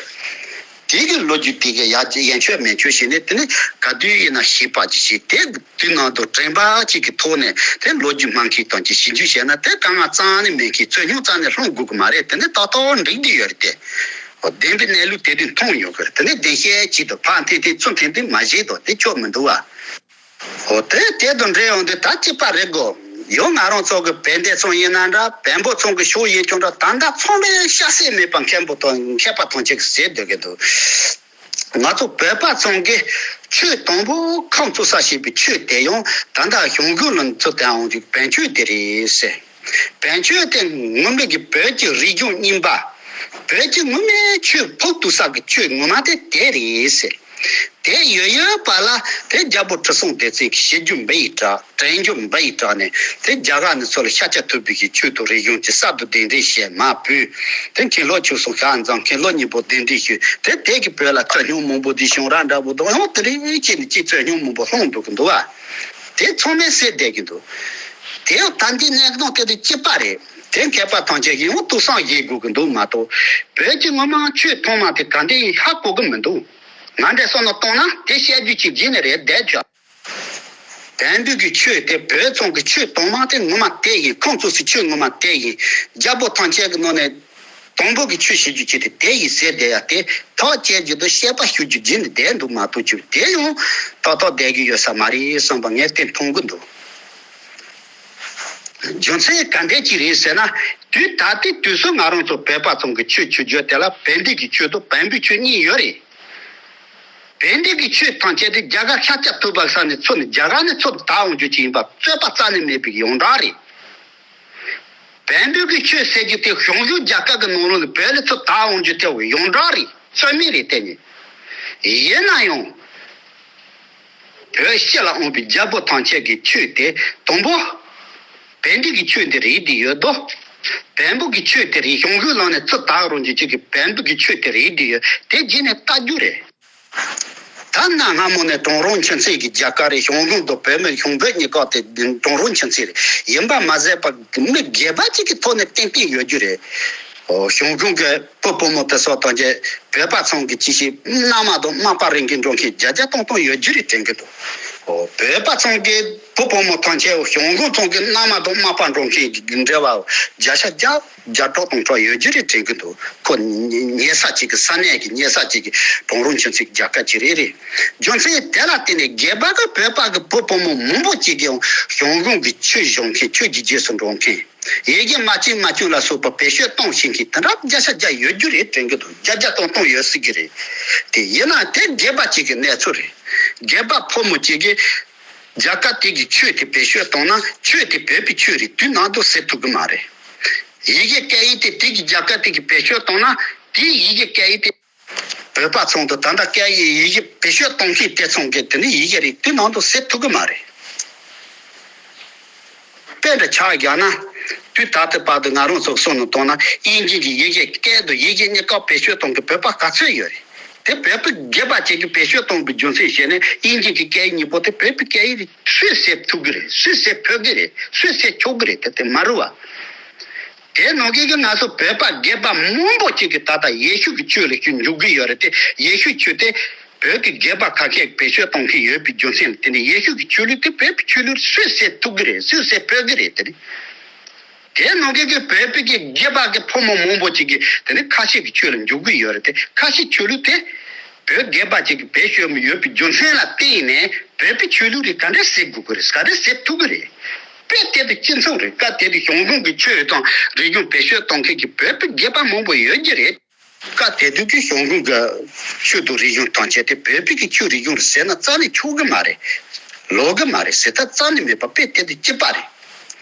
དེ་གི་ལོ་རྒྱུས་དེ་གི་ཡ་ཡན་ཆོད་མན་ཆོད་བྱས་ནས་དེ་ནི་ག་དུས་ཡིན་ན་ཤེས་པ་ཅིག་བྱས་དེ། དེ་ནང་དུ་དྲན་པ་གཅིག་གི་ཐོག་ནས་དེ་ལོ་རྒྱུས་སྨྲ་མཁན་དང་གཅིག་ཞིབ་འཇུག་བྱས་ན་དེ་དཀའ་ངལ་རྩ་ནས་མེད་མཁན་རྩོད་རྙོག་རྩ་ནས་སློང་དགོས་ཀྱི་མ་རེད། དེ་ནི་ཏག་ཏག་འགྲིག་བསྡད་ཡོད་རེད་དེ། འོ་བདེན་པའི་གནས་ལུགས་དེ་དུས་མཐོང་ཡོད་ཀྱི་རེད། དེ་ནི་བདེན་བཤད་གཅིག་ཏུ་ཕར་འཐེན་འཐེན་ཚུར་འཐེན་འཐེན་མ་བྱེད་དོ་དེ་ཆོག་མི་འདུག་བ། འོ་དེ་དེ་དང་འབྲེལ་ཡོང་དུས་ད་གཅིག་པ་རེད་གོ། ཡང་ང་རང་ཚོ་གི་བན་དེ་ཚང་ཡིན་ན་འདྲ་བན་པོ་ཚང་གི་ཕྱོགས་ཡིན་ཀྱང་འདྲ་ད་ལྟ་ཚང་མས་བཤད་སྲོལ་མེད་པ་མཁན་པོ་དང་མཁས་པ་ཐམས་ཅད་ཀྱིས་ཟེར་སྡོད་ཀྱི་འདུག་ང་ཚོ་བོད་པ་ཚང་གིས་ཆོས་དང་པོ་ཁོང་ཚོ་ས་བྱེད་པའི་ཆོས་དེ་ཡང་ད་ལྟ་གཞུང་གི་ལུང་ཚོ་དེའང་ཅིག་བན་ཆོས་དེ་རེད་ཟེར། བན་ཆོས་དེ་ངོ་མ་གི་བོད་ཀྱི་རིག་གཞུང་རྙིང་པ། བོད་ཀྱི་ངོ་མའི་ཆོས་ཕུགས་གཏུགས་ས་གི་ཆོས་ངོ་མ་དེ་དེ་རེད་ཟེར། དེ་ཡོད་ཡོད་པ་ལ་དེ་རྒྱལ་པོ་ཁྲི་སྲོང་ལྡེ་བཙན་གྱི་བྱེད་རྒྱུ་འབའ་ཡི་བྲག་དྲན་རྒྱུ་འབའ་ཡི་བྲག་ནས་དེ་རྒྱ་གར་ནས་ཚུར་ལ་ཤཱཀྱ་ཐུབ་པའི་གི་ཆོས་དང་རིག་གཞུང་གི་གསར་དུ་གདན་འདྲེན་བྱས་མ་བུད། དེ་མཁན་སློབ་ཆོས་གསུམ་ཤར་འཛམ་མཁན་སློབ་གཉིས་པོ་གདན་འདྲེན་ཞུས་དེ་དེ་གི་བོད་ལ་རྩོད་རྙོག་མང་པོ་འདི་བྱུང་ར་འདྲ་པོ་དང་ཡང་དེ་རིང་ཅི་ནས་ཅི་རྩོད་རྙོག་མང་པོ་སློང་འདུག་གི་འདུག་བ། དེ་ཚང་མས་ཟེར་བསྡད་ཀྱི་འདུག་དེ་ཡང་ད་འདི་གནད་དོན་དེ་དང་གཅིག་པ་རེད། དེ་མཁས་པ་ཐམས་ཅད་ཀྱིས་ཡང་ཐུགས་བསམ་བཞེས་དགོས་ཀྱི་འདུག་མ་གཏོགས་བོད་ཀྱི་ངོ་མ་ཆོས་ཐོག་མ་དེ་ག་འདྲ་ཡིན་ཧ་གོ་གི་མི་འདུག་ང་འདྲ་བསམ་བློ་བཏང་ན་དེ་བཤད་རྒྱུ་ཅིག་བརྗེད་ནས་རེད་བསྡད་ཆོག་བན་བོན་གྱི་ཆོས་དེ་བོད་ཚང་གི་ཆོས་དང་མ་དེ་ངོ་མ་དེ་ཡིན། ཁོང་ཚོ་སི་ཆོས་ངོ་མ་དེ་ཡིན། རྒྱལ་པོ་ཐམས་ཅད་ཀྱི་ནང་ནས་དང་པོ་གི་ཆོས་བྱེད་རྒྱུ་ཅིག་དེ་དེ་ཡིན་ཟེར་བསྡད་ཡ་དེ་ཐག་བཅད་རྒྱུ་དང་བཤད་པ་ཞུ་རྒྱུ་བརྗེད་ནས་བསྡད་འདུག་མ་གཏོགས་ཆོས་དེ་ཡང་ཏག་ཏག་བསྡད་རྒྱུ་ཡོད་ས་མ་རེད་བསམ་པ་ངས་དེ་མཐོང་གི་འདུག་རྒྱུ་མཚན་ག་འདྲས་ཅིག་རེད་ཟེར་ན། དུས་ད་ལྟའི་དུས་སུ་ང་རང་ཚོ་བོད་པ་ཚང་གི་ཆོས་ཆོས་བརྒྱུད་དེ་ལ་བན་དེ་གི་ཆོས་དང་བན་བོན་ཆོས་གཉིས་ཡོད་རེད། བན་དེ་གི་ཆོས་ཐམས་ཅད་དེ་རྒྱ་གར་ཤཱཀྱ་ཐུབ་པ་ས་ནས་ཚུར་ནས་རྒྱ་གར་ནས་ཚུར་དར་འོང་རྒྱུ་ཅིག་ཡིན་པ་རྩོད་པ་རྩ་ནས་མེད་པའི་ཡོངས་གྲགས་རེད། བན་བོན་གྱི་ཆོས་ཟེར་རྒྱུ་དེ་གཞུང་བཞུགས་རྒྱལ་ཁབ་ཀྱི་ནང་ལོགས་ལ་བོད་ལ་ཚུར་དར་འོང་རྒྱུ་དེ་ཡོངས་གྲགས་རེད། རྩོད་མེད་རེད་དེ་ནི། ཡིན་ན་ཡང་། བོད་སྤྱི་ལ་འོངས་པའི་རྒྱལ་པོ་ཐམས་ཅད་ཀྱི་ཆོས་དེ་དང་པོ། བན་དེ་གི་ཆོས་དེ་རེད་དེ་ཡོད་དོ། བན་བོན་གྱི་ཆོས་དེ་རེད། གཞུང་བཞུགས་ལམ་ནས་ཚུར་དར་འོང་རྒྱུ་ཅིག་གི་བན་བོན་གྱི་ཆོས་དེ་རེད་དེ་ཡོད་དེ་རྗེས་ནས་ལྟ་རྒྱུ་རེད། ད་གནའ་སྔ་མོ་ནས་གྲངས་རུང་ཆུ་འཛིན་གྱི་རྒྱལ་ཁབ་རེད། གཞུང་གཞུང་དང་བོད་མི་གཞུང་བོད་གཉིས་ཀ་དེ་གྲངས་རུང་ཆུ་འཛིན་རེད། ཡིན་པ་མ་ཟད་པ་མི་སྒེར་པ་གཅིག་གི་ཐོག་ནས་ཏན་ཏན་ཡོད་རྒྱུ་རེད། ཨོ་གཞུང་གཞུང་གི་བུ་བུ་མོ་དེ་སོགས་དང་བཅས་བོད་པ་ཚང་གི་ཅི་ཞིག་མནའ་མ་དང་མ་པ་རེ་འགའ་འགྲོ་མཁན་བརྒྱ་ཆ་སྟོང་སྟོང་ཡོད་རྒྱུ་རེད་དྲན་གི་འདུག་ཨོ་བོད་པ་ཚང་གི་བུ་བུ་མོ་ཐམས་ཅད་གཞུང་གཞུང་ཚང་གི་མནའ་མ་དང་མ་པ་འགྲོ་མཁན་གྱི་འབྲེལ་བ་བརྒྱ་ཆ་བརྒྱ། བརྒྱ་ཕྲག་སྟོང་ཕྲག་ཡོད་རྒྱུ་རེད་དྲན་གྱི་འདུག་ཁོ་ཉེ་ས་གཅིག་གི་ས་གནས་ཀྱི་ཉེ་ས་གཅིག་གི་གྲངས་རུང་ཆུ་འཛིན་རྒྱལ་ཁབ་ཅིག་རེད་རེད། རྒྱུ་མཚན་དེ་ལ་བརྟེན་ནས་སྒེར་པ་གི་བོད་པ་གི་བུ་བུ་མོ་མང་པོ་ཅིག་གིས་གཞུང་གཞུང་གི་ཆོས་སྦྱོང་མཁན་ཆོས་ཀྱི་རྗེས་སུ་འགྲོ་མཁན་ཡི་གེ་མ་གཅིག་མ་གཅིག་ལ་སོགས་པ་བེད་སྤྱོད་གཏོང་ཤེས་མཁན་དེ་འདྲ་བརྒྱ་ཆ་བརྒྱ་ཡོད་རྒྱུ་རེད་དྲན་གྱི་འདུག་བརྒྱ་བརྒྱ་སྟོང་སྟོང་ཡོད་སྲིད་ཀྱི་རེད། དེ་ཡིན་ན་དེ་སྒེར་པ་གཅིག་གི་གནས་ཚུལ་རེད། སྒེར་པ་ཕོ་མོ་གཅིག་གིས། རྒྱལ་ཁབ་དེ་གི་ཆོས་དེ་བེད་སྤྱོད་བཏང་ན་ཆོས་དེ་བོད་པའི་ཆོས་རེད་དུས་ནང་དུ་ཟེར་ཐུབ་གི་མ་རེད། ཡི་གེ་སྐད་ཡིག་དེ་དེ་གི་རྒྱལ་ཁབ་དེ་གི་བེད་སྤྱོད་བཏང་ན་དེའི་ཡི་གེ་སྐད་ཡིག་དེ་བོད་པ་ཚང་དུ་ད་ལྟ་སྐད་ཡིག་ཡི་གེ་བེད་སྤྱོད་གཏོང་མཁན་དེ་ཚང་གི་དེ་ནི་ཡི་གེ་རེད་དུས་ནང་དུ་ཟེར་ཐུབ་གི་མ་རེད། དཔེ་འདྲ་ཆ་བཞག་ན། དུས་ད་ལྟའི་བར་དུ་ང་རང་ཚོ་བསམ་བློ་བཏང་ན་དབྱིན་ཇི་གི་ཡི་གེ་སྐད་དུ་ཡི་གེ་གཉིས་ཀ་བེད་སྤྱོད་གཏོང་གི་བོད་པ་ག་ཚོད་ཡོད་རེད། དེ་བོད་པའི་སྒེར་པ་ཅིག་གིས་བེད་སྤྱོད་གཏོང་བའི་རྒྱུ་མཚན་བཤད་ནས། དབྱིན་ཇི་གི་སྐད་ཡིག་གཉིས་པོ་དེ་བོད་པའི་སྐད་ཡིག་རེད། སུས་ཟེར་ཐུབ་ཀྱི་རེད། སུས་ཟེར་ཕོད་ཀྱི་རེད། དེ་དེ་མ་རེད་བ། དེ་ནང་གི་གི་ང་ཚོ་བོད་པ་སྒེར་པ་མང་པོ་ཅིག་གིས་ད་ལྟ་ཡེ་ཤུ་གི་ཆོས་ལ་ཞུ་འཇུག་གི་ཡོད་རེད་དེ། ཡེ་ཤུ་ཆོས་དེ་བོད་ཀྱི་སྒེར་པ་ཁ་ཤས་བེད་སྤྱོད་གཏོང་གི་ཡོད་པའི་རྒྱུ་མཚན་ལ་བརྟེན་ནས། ཡེ་ཤུ་གི་ཆོས་ལུགས་དེ་བོད་པའི་ཆོས་ལུགས་སུས་ཟེར་ཐུབ་ཀྱི་རེད། སུས་ཟེར་ཕོད་ཀྱི་རེད། དེ་ནི། དེ་ནང་གི་གི་བོད་པའི་གི་སྒེར་པ་གི་ཕོ་མོ་མང་པོ་ཅིག་གིས་དེ་ནི་ཁ་ཤས་ཀྱི་ཆོས་ལ་འཇུག་གི་ཡོད་རེད་དེ། ཁ་ཤས་ཆོས་ལུགས་དེ་བོད་སྒེར་པ་ཅིག་གིས་བེད་སྤྱོད་མི་ཡོད་པའི་རྒྱུ་མཚན་ལ་བརྟེན་ནས། བོད་པའི་ཆོས་ལུགས་རེད། ག་འདྲ་ཟེར་དགོས་ཀྱི་རེད། ག་འདྲ་ཟེར་ཐུབ་ཀྱི་རེད། དཔེ་དེ་དུ་སྤྱི་ཚོགས་རེད། སྐབས་དེ་དུ་གཞུང་གི་ཆོས་དང་རིག་གཞུང་བེད་སྤྱོད་གཏོང་མཁན་གྱི་བོད་པའི་སྒེར་པ་མང་པོ་ཡོད་ཀྱི་རེད། སྐབས་དེ་དུས་ཀྱི་གཞུང་གི་ཆོས་དང་རིག་གཞུང་དང་བཅས་ཏེ། བོད་པའི་གི་ཆོས་རིག་གཞུང་རེད་ཟེར་ན་རྩ་ནས་ཆོག་གི་མ་རེད། ལོག་གི་མ་རེད་ཟེར། ད་རྩ་ནས་མེད་པ་དཔེ་དེ་དུ་སྐྱིད་པ་རེད།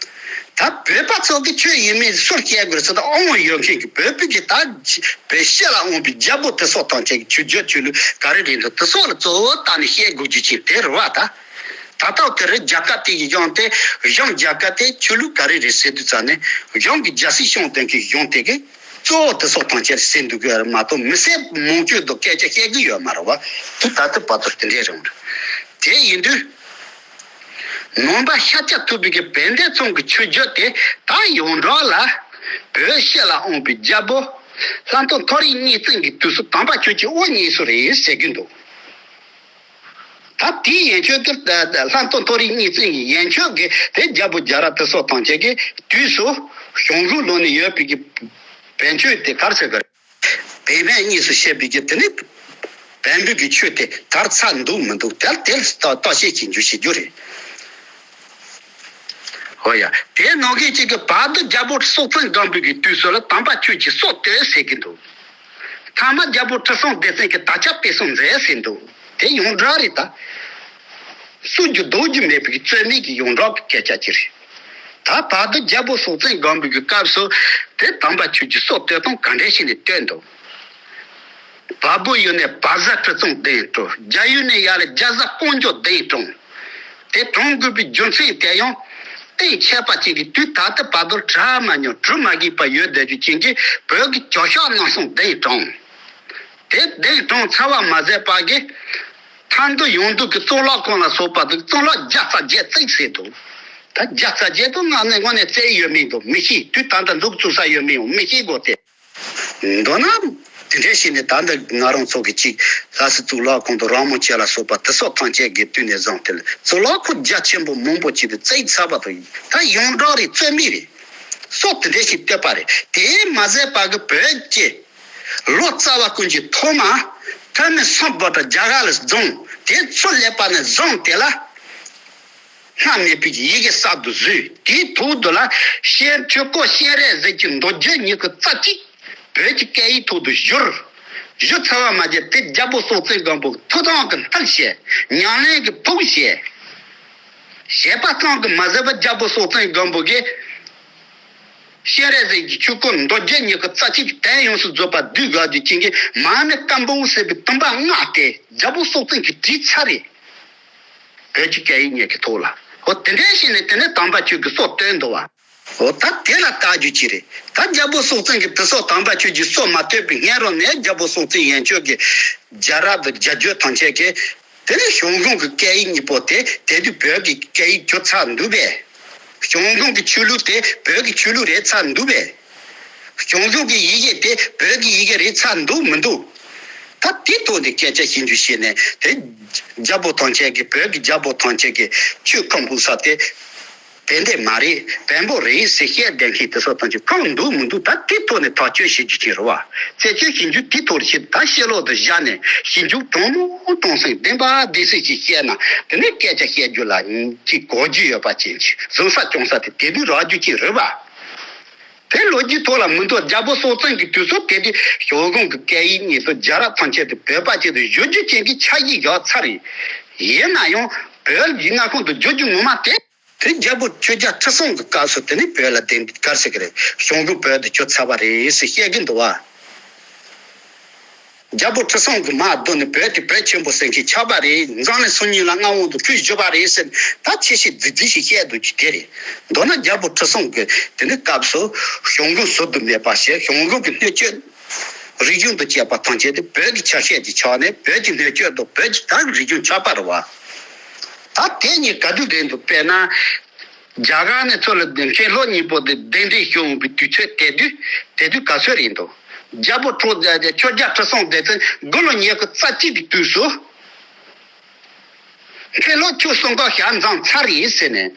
ད་བོད་པ་ཚོ་གི་ཆོས་ཡིན་མིན་སུར་བཤད་དགོས་ཟེར། ད་དབང་ཡོད་མཁན་གྱི་བོད་པའི་གི་ད་བོད་ཕྱི་ལ་འོང་པའི་རྒྱལ་པོ་དེ་ཚོ་དང་བཅས་ཀྱི་ཆོས་བརྒྱུད་ཆོས་ལུགས་ག་རེ་རེད་འདུག་དེ་ཚོ་ལ་གཙོ་བོ་བཏང་ནས་བཤད་དགོས་རྒྱུ་ཅིག་དེ་རེད་བ། ད་ད་ལྟ་དེ་རིང་རྒྱལ་ཁབ་དེ་གི་གཞུང་དེ། གཞུང་རྒྱལ་ཁབ་དེ་ཆོས་ལུགས་ག་རེ་རེད་ཟེར་དུས་ཙམ་ནས། གཞུང་གི་རྒྱལ་སྲིད་སྐྱོང་མཁན་གྱི་གཞུང་དེ་གི་གཙོ་བོ་དེ་ཚོ་དང་བཅས་ཟེར་འདུག་གི་རེད་མ་གཏོགས། མི་སེར་མང་ཤོས་དང་སྐད་ཆ་བཤད་གི་ཡོད་མ་རེད་བ། དུས་ད་ལྟ་བར་དུ་དེ་འདྲས་རེད། དེ་ཡིན་དུས་ནང་པ་ཤཱཀྱ་ཐུབ་པའི་གི་བན་དེ་ཚང་གི་ཆོས་བརྒྱུད་དེ་ད་ཡོངས་གྲགས་ལ་བོད་ཕྱི་ལ་འོང་པའི་རྒྱལ་པོ་ལྷ་མཐོ་མཐོ་རིས་གཉིས་བཙན་གྱི་དུས་སུ་དམ་པ་ཆོས་ཀྱི་དབུ་བརྙེས་སུ་རེད་ཟེར་གི་འདུག་ད་དེའི་ཡན་ཆོད་དེ་ལྷ་མཐོ་མཐོ་རིས་གཉིས་བཙན་གྱི་ཡན་ཆོད་ཀྱི་དེ་རྒྱལ་པོ་རྒྱལ་རབས་དེ་ཚོ་དང་བཅས་ཀྱི་དུས་སུ་གཞུང་གི་ལོ་ནས་ཡོད་པའི་གི་བན་ཆོས་དེ་གར་ཟེར་གི་རེད། བན་བན་གཉིས་སུ་བཤད་པའི་གི་དེ་ནི་བན་བོན་གྱི་ཆོས་དེ་དར་ཚར་འདུག་མི་འདུག་དེ་དེ་ལ་ལྟ་བཤད་བྱེད་རྒྱུ་བྱེད་རྒྱུ་རེད། ཧོ་ཡ། དེ་ནང་གི་གཅིག་གི་བར་དུ་རྒྱལ་པོ་སྲོང་བཙན་སྒམ་པོའི་གི་དུས་སུ་ལ་དམ་པ་ཆོས་ཀྱི་སྲོག་བཏོད་ཟེར་གི་འདུག་མཐའ་མ་རྒྱལ་པོ་ཁྲི་སྲོང་ལྡེ་བཙན་གྱིས་དར་ཁྱབ་སྤེལ་གསུམ་མཛད་ཟེར་འདུག་དེ་ཡོངས་གྲགས་རེད་ད། སུ་རྒྱུ་ལྡོག་རྒྱུ་མེད་པའི་རྩོད་མེད་ཀྱི་ཡོངས་གྲགས་ཀྱི་སྐད་ཆ་ཅིག་རེད། ད་བར་དུ་རྒྱལ་པོ་སྲོང་བཙན་སྒམ་པོའི་གི་སྐབས་སུ་དེ་དམ་པ་ཆོས་ཀྱི་སྲོག་བཏོད་སྟངས་ག་འདྲ་ཞིག་ནས་བཏོད་འདུག་བལ་པོ་ཡུལ་ནས་བལ་བཟའ་ཁྲི་སྲོང་ལྡེང་དྲངས། རྒྱ་ཡུལ་ནས་ཡར་ལ་རྒྱ་བཟའ་ཀོང་ཇོ་ལྡེང་དྲངས། དེ་དྲངས་དགོས་པའི་རྒྱུ་མཚན་དེ་ཡང་། གཏན་ཆད་པ་ཅན་གྱི་དུས་ད་ལྟ་བར་དུ་གྲ་མ་ཉོ་གྲུ་མ་གིས་པ་ཡོད་བསྡད་རྒྱུ་ཅན་གྱི་བོད་ཀྱི་ཇོ་ཤཱཀ་རྣམ་གསུམ་ལྡེང་དྲངས། དེ་ལྡེང་དྲངས་ཚར་བ་མ་ཟད་པ་གི་མཐའ་འདུལ་ཡང་འདུལ་གྱི་གཙུག་ལག་ཁང་ལ་སོགས་པ་དང་གཙུག་ལག་བརྒྱ་རྩ་བརྒྱད་བརྩིགས་ཟེར་འདུག་ད་བརྒྱ་རྩ་བརྒྱད་དུ་སྔ་ནས་སྔོན་ནས་བརྩིགས་ཡོད་མེད་འདུག་མི་ཤེས། དུས་ད་ལྟ་འདུག་བཙུགས་ས་ཡོད་མེད་ཡང་མི་ཤེས་གོ་སྟེ། མདོར་ན། དེ་འདྲ་བྱས་ནས་ད་ལྟ་ང་རང་ཚོ་གི་གཅིག་ལྷ་ས་གཙུག་ལག་ཁང་དུ་རིང་མོ་ཆེ་ལ་སོགས་པ་དེ་སོགས་ཐམས་ཅད་ཀྱི་དུས་ནས་བཟུང་སྟེ་གཙུག་ལག་ཁང་རྒྱ་ཆེན་པོ་མང་པོ་ཅིག་ཏུ་བརྩིགས་ཚར་བ་དང་། ད་ཡོངས་གྲགས་རེད། རྩོད་མེད་རེད། སོགས་དེ་འདྲ་ཞིག་བསྟོད་པ་རེད། དེས་མ་ཟད་པ་གི་བོད་ཀྱི་ལོ་ཙཱ་བ་ཀུན་གྱི་ཐོག་མ་ཐོན་མི་སམ་བྷོ་ཊ་རྒྱ་གར་ལ་བརྫངས། དེ་ཚུར་སླེབས་པ་ནས་བཟུང་སྟེ་ལ། སྔར་མེད་པའི་ཡི་གེ་གསར་དུ་བཟོས། དེའི་ཐོག་ཏུ་ལ་ཤེས་ཆོས་སྐོར་སྤྱན་རས་གཟིགས་ཀྱི་མདོ་རྒྱུད་ཉི་ཤུ་རྩ་གཅིག་བོད་ཀྱི་སྐད་ཡིག་ཐོག་ཏུ་བསྒྱུར། བསྒྱུར་ཚར་བ་མ་ཟད་དེ་རྒྱལ་པོ་སྲོང་བཙན་སྒམ་པོ་ཐུགས་དམ་གྱི་མཐིལ་བྱས། ཉམས་ལེན་གྱི་ཕུགས་བྱས། བྱས་པ་ཙམ་གྱིས་མ་ཟད་པར་རྒྱལ་པོ་སྲོང་བཙན་སྒམ་པོ་གིས་སྤྱན་རས་གཟིགས་ཀྱི་ཆོས་སྐོར་མདོ་རྒྱུད་ཉི་ཤུ་རྩ་གཅིག་གི་དོན་ཡོངས་སུ་རྫོགས་པ་བསྡུས་དགོས་རྒྱུ་ཅན་གྱི་མ་ཎི་བཀའ་འབུམ་ཟེར་བའི་བསྡུས་པ་མངགས་ཏེ་རྒྱལ་པོ་སྲོང་བཙན་གྱིས་བྲིས་ཚར་རེད། བོད་ཀྱི་སྐད་ཡིག་གཉིས་ཀྱི་ཐོག་ལ། འོ་དེ་འདྲའི་ཞིག་ནས་དེ་ནས་དམ་པ་ཆོས་ཀྱི་སྲོག་བཏོད་འདུག་བ། འོ་ད་དེ་ལ་བལྟ་རྒྱུ་ཅི་རེད། ད་རྒྱལ་པོ་སྲོང་བཙན་གྱིས་དེ་སོགས་དམ་པ་ཆོས་ཀྱི་སྲོག་མ་བཏོད་པའི་སྔ་རོལ་ནས་རྒྱལ་པོ་སྲོང་བཙན་ཡན་ཆོད་ཀྱི་རྒྱལ་རབས་དང་རྒྱལ་བརྒྱུད་ཐམས་ཅད་ཀྱིས་དེ་ནས་གཞུང་གུང་གི་སྐད་ཡིག་གཉིས་པོ་དེ་དེ་དུས་བོད་ཀྱི་སྐད་ཡིག་གྱུར་ཚར་འདུག་པས། གཞུང་གུང་གི་ཆོས་ལུགས་དེ་བོད་ཀྱི་ཆོས་ལུགས་རེད་ཚར་འདུག་པས། གཞུང་གུང་གི་ཡི་གེ་དེ་བོད་ཀྱི་ཡི་གེ་རེད་ཚར་འདུག་མི་འདུག་ད་དེའི་ཐོག་ནས་སྐད་ཆ་བཤད་རྒྱུ་བྱས་ནས་དེ་རྒྱལ་པོ་ཐམས་ཅད་ཀྱིས་བོད་ཀྱི་རྒྱལ་པོ་ཐམས་ཅད་ཀྱིས་ཆོས་ཁུངས་ཕུག་ས་དེ་བན་དེ་མ་རེད། བོན་པོ་རེད་ཟེར་བཤད་བསྡད་མཁན་དེ་ཚོ་ཐམས་ཅད་ཁུངས་འདུག་མི་འདུག་ད་དེའི་ཐོག་ནས་ཐག་གཅོད་བྱེད་རྒྱུ་ཅིག་རེད་བ། རྩད་གཅོད་བྱེད་རྒྱུ་དེའི་ཐོག་ནས་བྱེད། ད་ཕྱི་ལོག་ཏུ་བཞག་ནས་ཞིབ་འཇུག་དྲང་མོ་དྲང་སེང་བདེན་པ་བདེན་གསལ་ཅིག་བཤད་ན་དེ་ནས་སྐད་ཆ་བཤད་རྒྱུ་ལ་ཅིག་གོ་རྒྱུ་ཡོད་པ་ཅན་ཅིག་བཟང་ས་སྐྱོང་ས་དེ་དེ་དུས་རག་རྒྱུ་ཅིག་རེད་བ། དེ་ལོ་རྒྱུས་ཐོག་ལ་མི་འདུག་རྒྱལ་པོ་སྲོང་བཙན་གྱི་དུས་སུ་དེ་དུས་གཞུང་གུང་གི་སྐད་ཡིག་གཉིས་སུ་རྒྱལ་རབས་ཐམས་ཅད་དུ་བོད་པ་ཅིག་ཏུ་བསྒྱུར་རྒྱུ་ཅན་གྱི་འཆར་གཞི་བཞག་ཚར་རེད། ཡིན་ན་ཡང་བོད་ཀྱི་མངའ་ཁོངས་དུ་བསྒྱུར་རྒྱུ་ངོ་མ་དེ། དེ་རྒྱལ་པོ་ཆོས་རྒྱལ་ཁྲི་སྲོང་གི་སྐབས་སུ་དེ་ནི་བོད་ལ་དེ་འདི་གར་ཟེར་གི་རེད། གཞུང་གུང་བོད་དུ་བསྒྱུར་ཚར་བ་རེད་ཟེར་བཤད་གི་འདུག་བ། རྒྱལ་པོ་ཁྲི་སྲོང་གི་མར་བསྡུ་ནས་བོད་དེ་བོད་ཆེན་པོ་ཟེར་མཁན་ཆགས་པ་རེད། འཛམ་གླིང་སོ་གཉིས་ལ་མངའ་དབང་དུ་ཕུལ་བཞག་པ་རེད་ཟེར། ད་ཆེ་ཤེས་རྫིག་རྫིག་ཞིག་བཤད་འདུག་ཅི་དེ་རེད། མདོར་ན་རྒྱལ་པོ་ཁྲི་སྲོང་གི་དེ་ནི་སྐབས་སུ་གཞུང་གུང་ཟུར་དུ་མེད་པ་བྱས། གཞུང་གུང་གི་སྣོད་བཅུད་ རིག་གཞུང་དང་བཅས་པ་ཐམས་ཅད་དེ་བོད་ཀྱི་ཆ་ཤས་ཀྱི་ཆ་ནས་བོད་ཀྱི་སྣོད་བཅུད་དང་བོད་ཀྱི་ད་རིག་གཞུང་ཆགས་པ་རེད་བ། ད་དེ་གཉིས་ག་དུས་རེད་འདུག་དཔེར་ན། རྒྱ་གར་ནས་ཚུར་ལ་མཁན་སློབ་གཉིས་པོ་དེ་གདན་འདྲེན་ཞུ་འོང་བའི་དུས་ཚོད་དེ་དུས་དེ་དུས་ག་ཚོད་རེད་འདུག་རྒྱལ་པོ་ཁྲོ་ཆོས་རྒྱལ་ཁྲི་སྲོང་ལྡེ་བཙན་དགུང་ལོ་ཉི་ཤུ་རྩ་གཅིག་གི་དུས་སུ། མཁན་སློབ་ཆོས་གསུང་སྐབས་ཞལ་མཛངས་ཚར་ཡིན་ཟེར་ནས།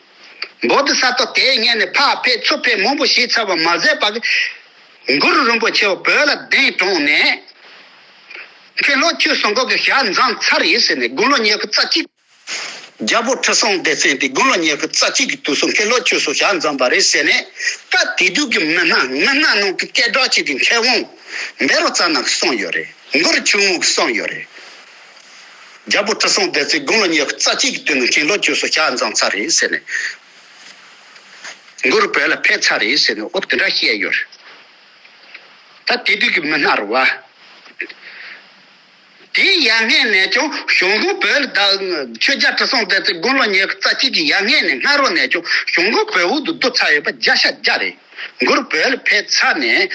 བོ་དྷི་ས་ཏྭ་དེའི་སྔོན་ནས་ཕར་ཕེབས་ཚུར་ཕེབས་མང་པོ་བྱས་ཚར་བ་མ་ཟད་པར། གུ་རུ་རིན་པོ་ཆེ་བོད་ལ་གདན་དྲངས་ནས། མཁན་སློབ་ཆོས་གསུང་སྐབས་ཀྱི་ཞལ་མཛངས་ཚར་ཡིན་ཟེར་ནས་དགུང་ལོ་ཉི་ཤུ་རྩ་གཅིག་རྒྱལ་པོ་ཁྲི་སྲོང་ལྡེ་བཙན་དེ་དགུང་ལོ་ཉི་ཤུ་རྩ་གཅིག་གི་དུས་སུ་མཁན་སློབ་ཆོས་སུ་ཞལ་མཛངས་པ་རེད་ཟེར་ནས། སྐབས་དེ་དུས་ཀྱི་མི་སྣ་མི་སྣ་ནང་གི་སྐད་གྲགས་ཆེ་གི་མཁས་དབང་བཻ་རོ་ཙ་ན་གིས་གསུངས་ཡོད་རེད། གུ་རུ་ཆུང་ངུ་གིས་གསུངས་ཡོད་རེད། རྒྱལ་པོ་ཁྲི་སྲོང་ལྡེ་བཙན་དགུང་ལོ་ཉི་ཤུ་རྩ་གཅིག་གི་དུས་ནས་མཁན་སློབ་ཆོས་སུ་ཞལ་མཛངས་ཚར་རེད་ཟེར་ནས། གུ་རུ་བོད་ལ་ཕེབས་ཚར་རེད་ཟེར་ནས་འོ་དེ་འདྲ་བཤད་ཡོད་རེད། ད་དེ་དུས་ཀྱི་མི་སྣ་རེད་བ། དེའི་ཡར་སྔོན་ནས་ཀྱང་ཞང་ཞུང་བོད་ལ་ད་ཆོས་རྒྱལ་ཁྲི་སྲོང་ལྡེ་བཙན་དགུང་ལོ་ཉི་ཤུ་རྩ་གཅིག་གི་ཡར་སྔོན་ནས་སྔ་རོལ་ནས་ཀྱང་ཞང་ཞུང་བོད་འོག་ཏུ་བསྡུ་ཚར་ཡོད་པ་བརྒྱ་ཆ་བརྒྱ་རེད། གུ་རུ་བོད་ལ་ཕེབས་ཚར་ནས།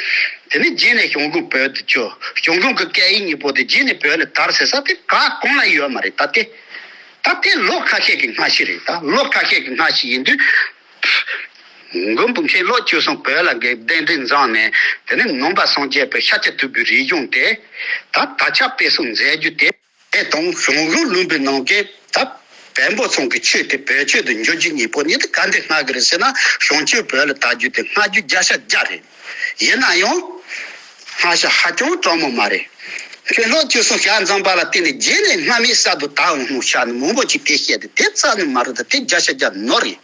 དེ་ནས་རྗེས་ནས་ཞང་ཞུང་བོད་དུ་བསྐྱོད། ཞང་ཞུང་གི་སྐད་ཡིག་གཉིས་པོ་དེ་རྗེས་ནས་བོད་ལ་དར་ཟེར་ས་དེ་ག་གང་ལ་ཡོད་མ་རེད་ད་དེ། ད་དེ་ལོ་ཁ་ཤས་ཀྱི་སྔ་ཕྱི་རེད། ད་ལོ་ཁ་ཤས་ཀྱི་སྔ་ཕྱི་ཡིན་དུས། མགོན་པོ་མཁན་སློབ་ཆོས་གསུམ་བོད་ལ་གདན་འདྲེན་མཛངས་ནས། དེ་ནས་ནང་པ་སངས་རྒྱས་པའི་ཤཱཀྱ་ཐུབ་པའི་རིག་གཞུང་དེ། ད་དར་ཁྱབ་སྤེལ་གསུམ་མཛད་རྒྱུ་དེ། དེ་དང་ཞང་ཞུང་ལུང་པའི་ནང་གི་ད་བོན་པོ་ཚང་གི་ཆོས་དེ་བོད་ཆོས་དུ་འགྱུར་རྒྱུ་གཉིས་པོ་ནི་དེ་ག་འདྲ་སྔ་གི་རེད་ཟེར་ན། ཞང་ཆོས་བོད་ལ་དར་རྒྱུ་དེ་སྔ་རྒྱུ་བརྒྱ་ཆ་བརྒྱ་རེད། ཡིན་ན་ཡང་། སྔ་ཤ་ཧ་ཅང་གྲང་མོ་མ་རེད། མཁན་སློབ་ཆོས་གསུམ་ཞལ་མཛངས་པ་ལ་བརྟེན་ནས་རྗེས་ནས་སྔ་མའི་གསར་དུ་དར་འོང་སྔོན་ཤ་ནི་མང་པོ་ཅིག་དེ་བཤད་དེ་དེ་རྩ་ནས་མ་རེད་དེ་དེ་བརྒྱ་ཆ་བརྒྱ་ནོར་རེད།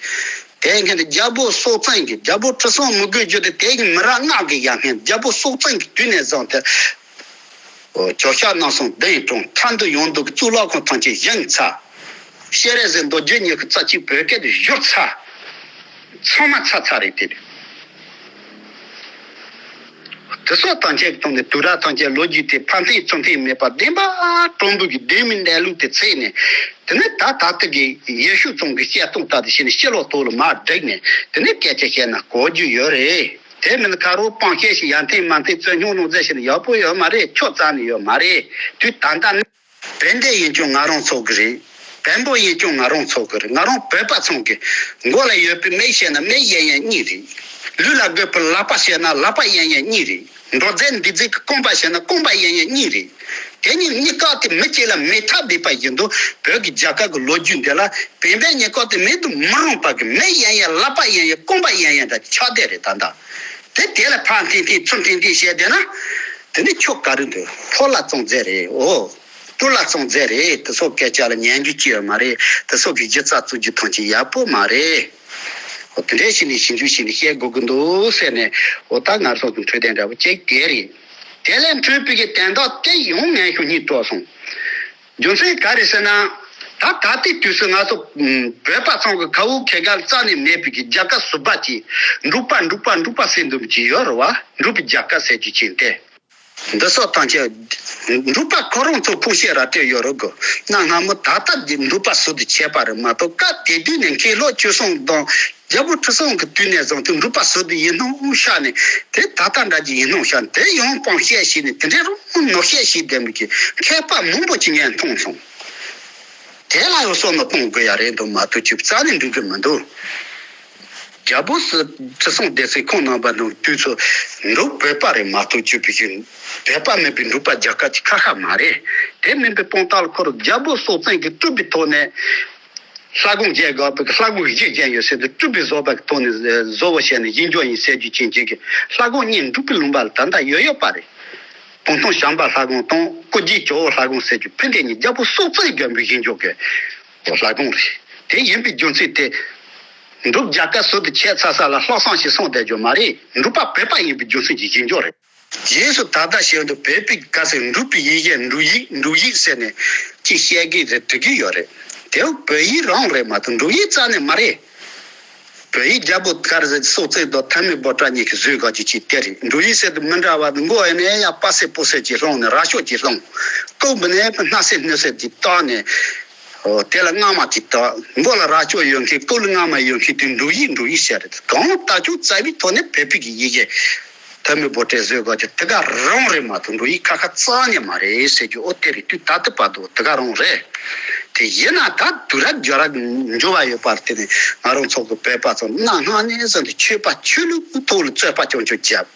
དེ་མཁན་དེ་རྒྱལ་པོ་སྲོང་བཙན་གྱི་རྒྱལ་པོ་ཁྲི་སྲོང་མི་རྒོད་རྒྱུ་དེ་དེ་གི་མི་རབས་ལྔ་གི་ཡར་སྔོན་རྒྱལ་པོ་སྲོང་བཙན་གྱི་དུས་ནས་བཟུང་སྟེ། ཇོ་ཤཱཀ་རྣམ་གསུམ་གདན་དྲངས། མཐའ་འདུལ་ཡང་འདུལ་གྱི་གཙུག་ལག་ཁང་ཐམས་ཅད་བཞེངས་ཚར། སྤྱན་རས་གཟིགས་མདོ་རྒྱུད་ཉི་ཤུ་རྩ་གཅིག་བོད་སྐད་དུ་བསྒྱུར་ཚར། ཚང་མ་ཚར་ཚར་རེད་དེ། དེ་སོགས་ཐམས་ཅད་ཀྱི་སྟེང་ནས་དུས་རབས་ཐམས་ཅད་ལོ་རྒྱུས་དེ་ཕར་འཐེན་ཚུར་འཐེན་མེད་པར་བདེན་པ་དྲང་པོ་གི་བདེན་མིན་གནས་ལུགས་དེ་བཙལ་ནས། དེ་ནས་ད་ད་ལྟ་གི་ཡེ་ཤུ་ཚང་གི་བཤད་སྟངས་ལྟར་དུ་བྱས་ནས་ཕྱི་ལོགས་ཐོག་ལ་མར་བསྒྲིགས་ནས་དེ་ནས་སྐད་ཆ་བཤད་ན་གོ་རྒྱུ་ཡོད་རེད། དེ་མིན་ཁ་རོག་སྤང་བཤད་ཞིག་ཡར་འཐེན་མར་འཐེན་རྩོད་རྙོག་ནང་རྩོད་བྱས་ན་ཡག་པོ་ཡོད་མ་རེད། ཁྱོ་རྩ་ནས་ཡོད་མ་རེད། དུས་ད་ལྟ་ནི། བན་དེ་ཡིན་ཀྱང་ང་རང་ཚོ་གི་རེད། བན་པོ་ཡིན་ཀྱང་ང་རང་ཚོ་གི་རེད། ང་རང་བོད་པ་ཚང་གི་མགོ་ལ་ཡོད་པའི་མི་བཤད་ན་མི་གཞན་ཡང་གཉིས་རེད། ལུས་ལ་དགོས་པའི་ལག་པ་བཤད་ན་ལག་པ་གཞན་ཡང་གཉིས་རེད། འགྲོ་རྫས་འདི་རྫས་ཀྱི་རྐང་པ་བཤད་ན་རྐང་པ་གཞན་ཡང་གཉིས་རེད། དེ་གཉིས་གཉིས་ཀ་དེ་མི་གཅིག་ལ་མེད་ཐབས་མེད་པ་ཡིན་དུས་བོད་ཀྱི་རྒྱལ་ཁབ་ཀྱི་ལོ་རྒྱུས་འདི་ལ་བན་པོ་གཉིས་ཀ་དེ་མེད་དུ་མི་རུང་བ་གི་མི་གཞན་ཡང་ལག་པ་གཞན་ཡང་རྐང་པ་གཞན་ཡང་འདྲ་ཆགས་བསྡད་རེད་ད་ལྟ། དེ་དེ་ལ་ཕར་འཐེན་འཐེན་ཚུར་འཐེན་འཐེན་བཤད་བསྡད་ན། དེ་ནི་ཁྱོ་ག་རེ་འདུག་ཕོ་ལ་བཙོང་རྫས་རེད། འོ། སྤྲུལ་ལ་བཙོང་རྫས་རེད། དེ་ཚོ་སྐད་ཆ་ལ་ཉན་རྒྱུ་ཅི་ཡོད་མ་རེད། དེ་ཚོ་གི་སྒྱུ་རྩལ་བཙུགས་རྒྱུ་ཐམས་ཅད་ཡག་པོ་མ་རེད། འོ་དེ་འདྲའི་ཞིག་ནས་ཞིབ་འཇུག་བྱས་ནས་བཤད་དགོས་ཀྱི་འདུག་ཟེར་ནས། འོ་ད་ང་ཚོ་གི་འཕྲོད་བསྟེན་འདྲ་པོ་ཅིག་དེ་རེད། དེ་ལས་འཕྲོས་པའི་གི་དན་རྟགས་དེ་ཡང་ངན་ཤོས་གཉིས་སྤྲོ་སོང་། རྒྱུ་མཚན་ག་རེ་ཟེར་ན། ད་ད་ལྟའི་དུས་སུ་ང་ཚོ་བོད་པ་ཚང་གི་ཁ་འུ་ཁེ་གལ་རྩ་ནས་མེད་པའི་གི་རྒྱལ་ཁབ་ཟུར་པ་ཅིག་འབྲུག་པ་འབྲུག་པ་འབྲུག་པ་ཟེར་འདུག་ཅིག་ཡོད་རེད་བ། འབྲུག་པའི་རྒྱལ་ཁབ་ཟེར་རྒྱུ་ཅིག་སྟེ། འདི་སོགས་ཐམས་ཅད་འབྲུག་པ་ཁོ་རང་ཚོ་ཕུང་བཤད་ར་སྤྲད་ཡོད་རེད་གོ། གནའ་སྔ་མོ་ད་ལྟ་འདི་འབྲུག་པ་ཟུར་དུ་བྱས་པ་རེད་མ་གཏོགས། སྐབས་དེ་དུས་ནས་མཁན་སློབ་ཆོས་གསུམ་དང་རྒྱལ་པོ་ཁྲི་སྲོང་གི་དུས་ནས་བཟུང་སྟེ་འབྲུག་པ་ཟུར་དུ་ཡིན་སྣང་ཤར་ནས། དེ་ད་ལྟ་འདྲ་ཅིག་ཡིན་སྣང་ཤར་ནས། དེ་ཡང་སྤང་བཤད་བྱས་ནས་དེ་འདྲའི་རང་ནོར་བཤད་བྱས་བསྡད་མི་གི་མཁས་པ་མང་པོ་ཅིག་ངས་མཐོང་སོང་། དེ་ལ་ཡང་བསམ་བློ་གཏོང་དགོས་ཡ་རེད་འདུག་མ་གཏོགས་ཅིག་རྩ་ནས་འགྲིག་གི་མི་འདུག་རྒྱལ་པོ་སྲིད་ཁྲི་སྲོང་ལྡེ་བཙན་ཁོང་རྣམ་པ་ནང་དུས་ཚོད་འབྲུག་བོད་པ་རེད་མ་གཏོགས་ཅིག་བོད་ཀྱི་བོད་པ་མིན་པའི་འབྲུག་པ་རྒྱལ་ཁབ་ཅིག་ཁ་ཁ་མ་རེད། དེ་མིན་པའི་དཔང་རྟགས་ལ་ཁོ་རང་རྒྱལ་པོ་སྲོང་བཙན་གྱིས་སྤྲུལ་པའི་ཐོག་ནས། ལྷ་སྒོང་བརྒྱད་དགོས་པའི་ལྷ་སྒོང་བཞི་བརྒྱན་ཡོད་ཟེར་དུས་སྤྲུལ་པའི་བཟོ་པ་གི་ཐོག་ནས་བཟོ་བོ་བྱས་ནས་བཞེངས་འཇོག་ཡིན་ཟེར་རྒྱུ་ཅན་ཅིག་གི་ལྷ་སྒོང་གཉིས་འབྲུག་པའི་ལུང་པ་ལ་ད་ལྟ་ཡོད་ཡོད་པ་རེད། བོང་སྟོང་བྱམས་པ་ལྷ་སྒོང་དང་སྐུ་རྒྱལ་ཇོ་བོ་ལྷ་སྒོང་ཟེར་རྒྱུ་ཕན་བདེ་གཉིས་རྒྱལ་པོ་སྲོང་བཙན་སྒམ་པོས་བཞེངས་འཇོག་གི་ལྷ་སྒོང་རེད། དེ་ཡིན་པའི་རྒྱུ་མཚན་དེ། འབྲུག་རྒྱལ་ཁབ་ཟུར་དུ་ཆད་ཚར་ས་ལ་ལྷག་བསམ་ཞིག་སོང་བསྡད་རྒྱུ་མ་རེད། འབྲུག་པ་བོད་པ་ཡིན་པའི་རྒྱུ་མཚན་གྱིས་བཞེངས་འཇོག་རེད། རྗེས་སུ་ད་ལྟ་བཤད་དུས་བོད་པའི་ག་ཚོད་འབྲུག་པའི་ཡི་གེ་འབྲུག་ཡིག་འབྲུག་ཡིག་ཟེར་ནས་ཅིག་བཤད་ཀྱི་རེད་འབྲི་གི་ཡོད་རེད། དེ་བོད་ཡིག་རང་རེད་མ་གཏོགས་འབྲུག་ཡིག་རྩ་ནས་མ་རེད། བོད་ཡིག་རྒྱལ་པོ་ག་རེ་ཟེར་སྲོང་བཙན་དང་ཐ་མའི་བོ་ཊ་གཉིས་ཀྱིས་བཟོས་ག་ཅིག་ཅིག་དེ་རེད། འབྲུག་ཡིག་ཟེར་དུས་མི་འདྲ་བ་མགོ་ཡིན་ནའི་ཡ་པ་སེ་པོ་སེ་ཅིག་ལྷུང་ནས་ར་ཤོག་ཅིག་ལྷུང་། ལྐུགས་པ་ནས་སྣ་སེ་སྣོད་སེ་ཅིག་བཏགས་ནས། ཨོ་དེ་ལ་རྔ་མ་ཅིག་བཏགས། མགོ་ལ་ར་ཅོ་ཡོད་མཁན་ལྐུགས་ལ་རྔ་མ་ཡོད་མཁན་དེ་འབྲུག་ཡིག་འབྲུག་ཡིག་བཤད་རེད། གང་ལྟར་ཅུང་རྩ་བའི་ཐོག་ནས་བོད་པའི་གི་ཡི་གེ་ད་ བོད་མི་བོད་སྤྲད་བཟོས་ག་ཅིག་དེ་ག་རང་རེད་མ་གཏོགས་འགྲོ་ཡི་ཁ་ཁ་རྩ་ནས་མ་རེད་ཟེར་རྒྱུ། ཨོ་དེ་རེད། དུས་ད་ལྟ་བར་དུ་དེ་ག་རང་རེད། དེ་ཡིན་ན་ད་དུས་རབས་བརྒྱ་ར་འགྱུར་བ་ཡོད་པར་བརྟེན་ནས་ང་རང་ཚོ་གི་བོད་པ་ཚོ་གནའ་སྔ་ནས་བཟུང་སྟེ་ཆོས་པ་ཆོས་ལུགས་ཀྱི་ཐོག་ལ་རྩོད་པ་རྐྱང་རྐྱང་བརྒྱབ།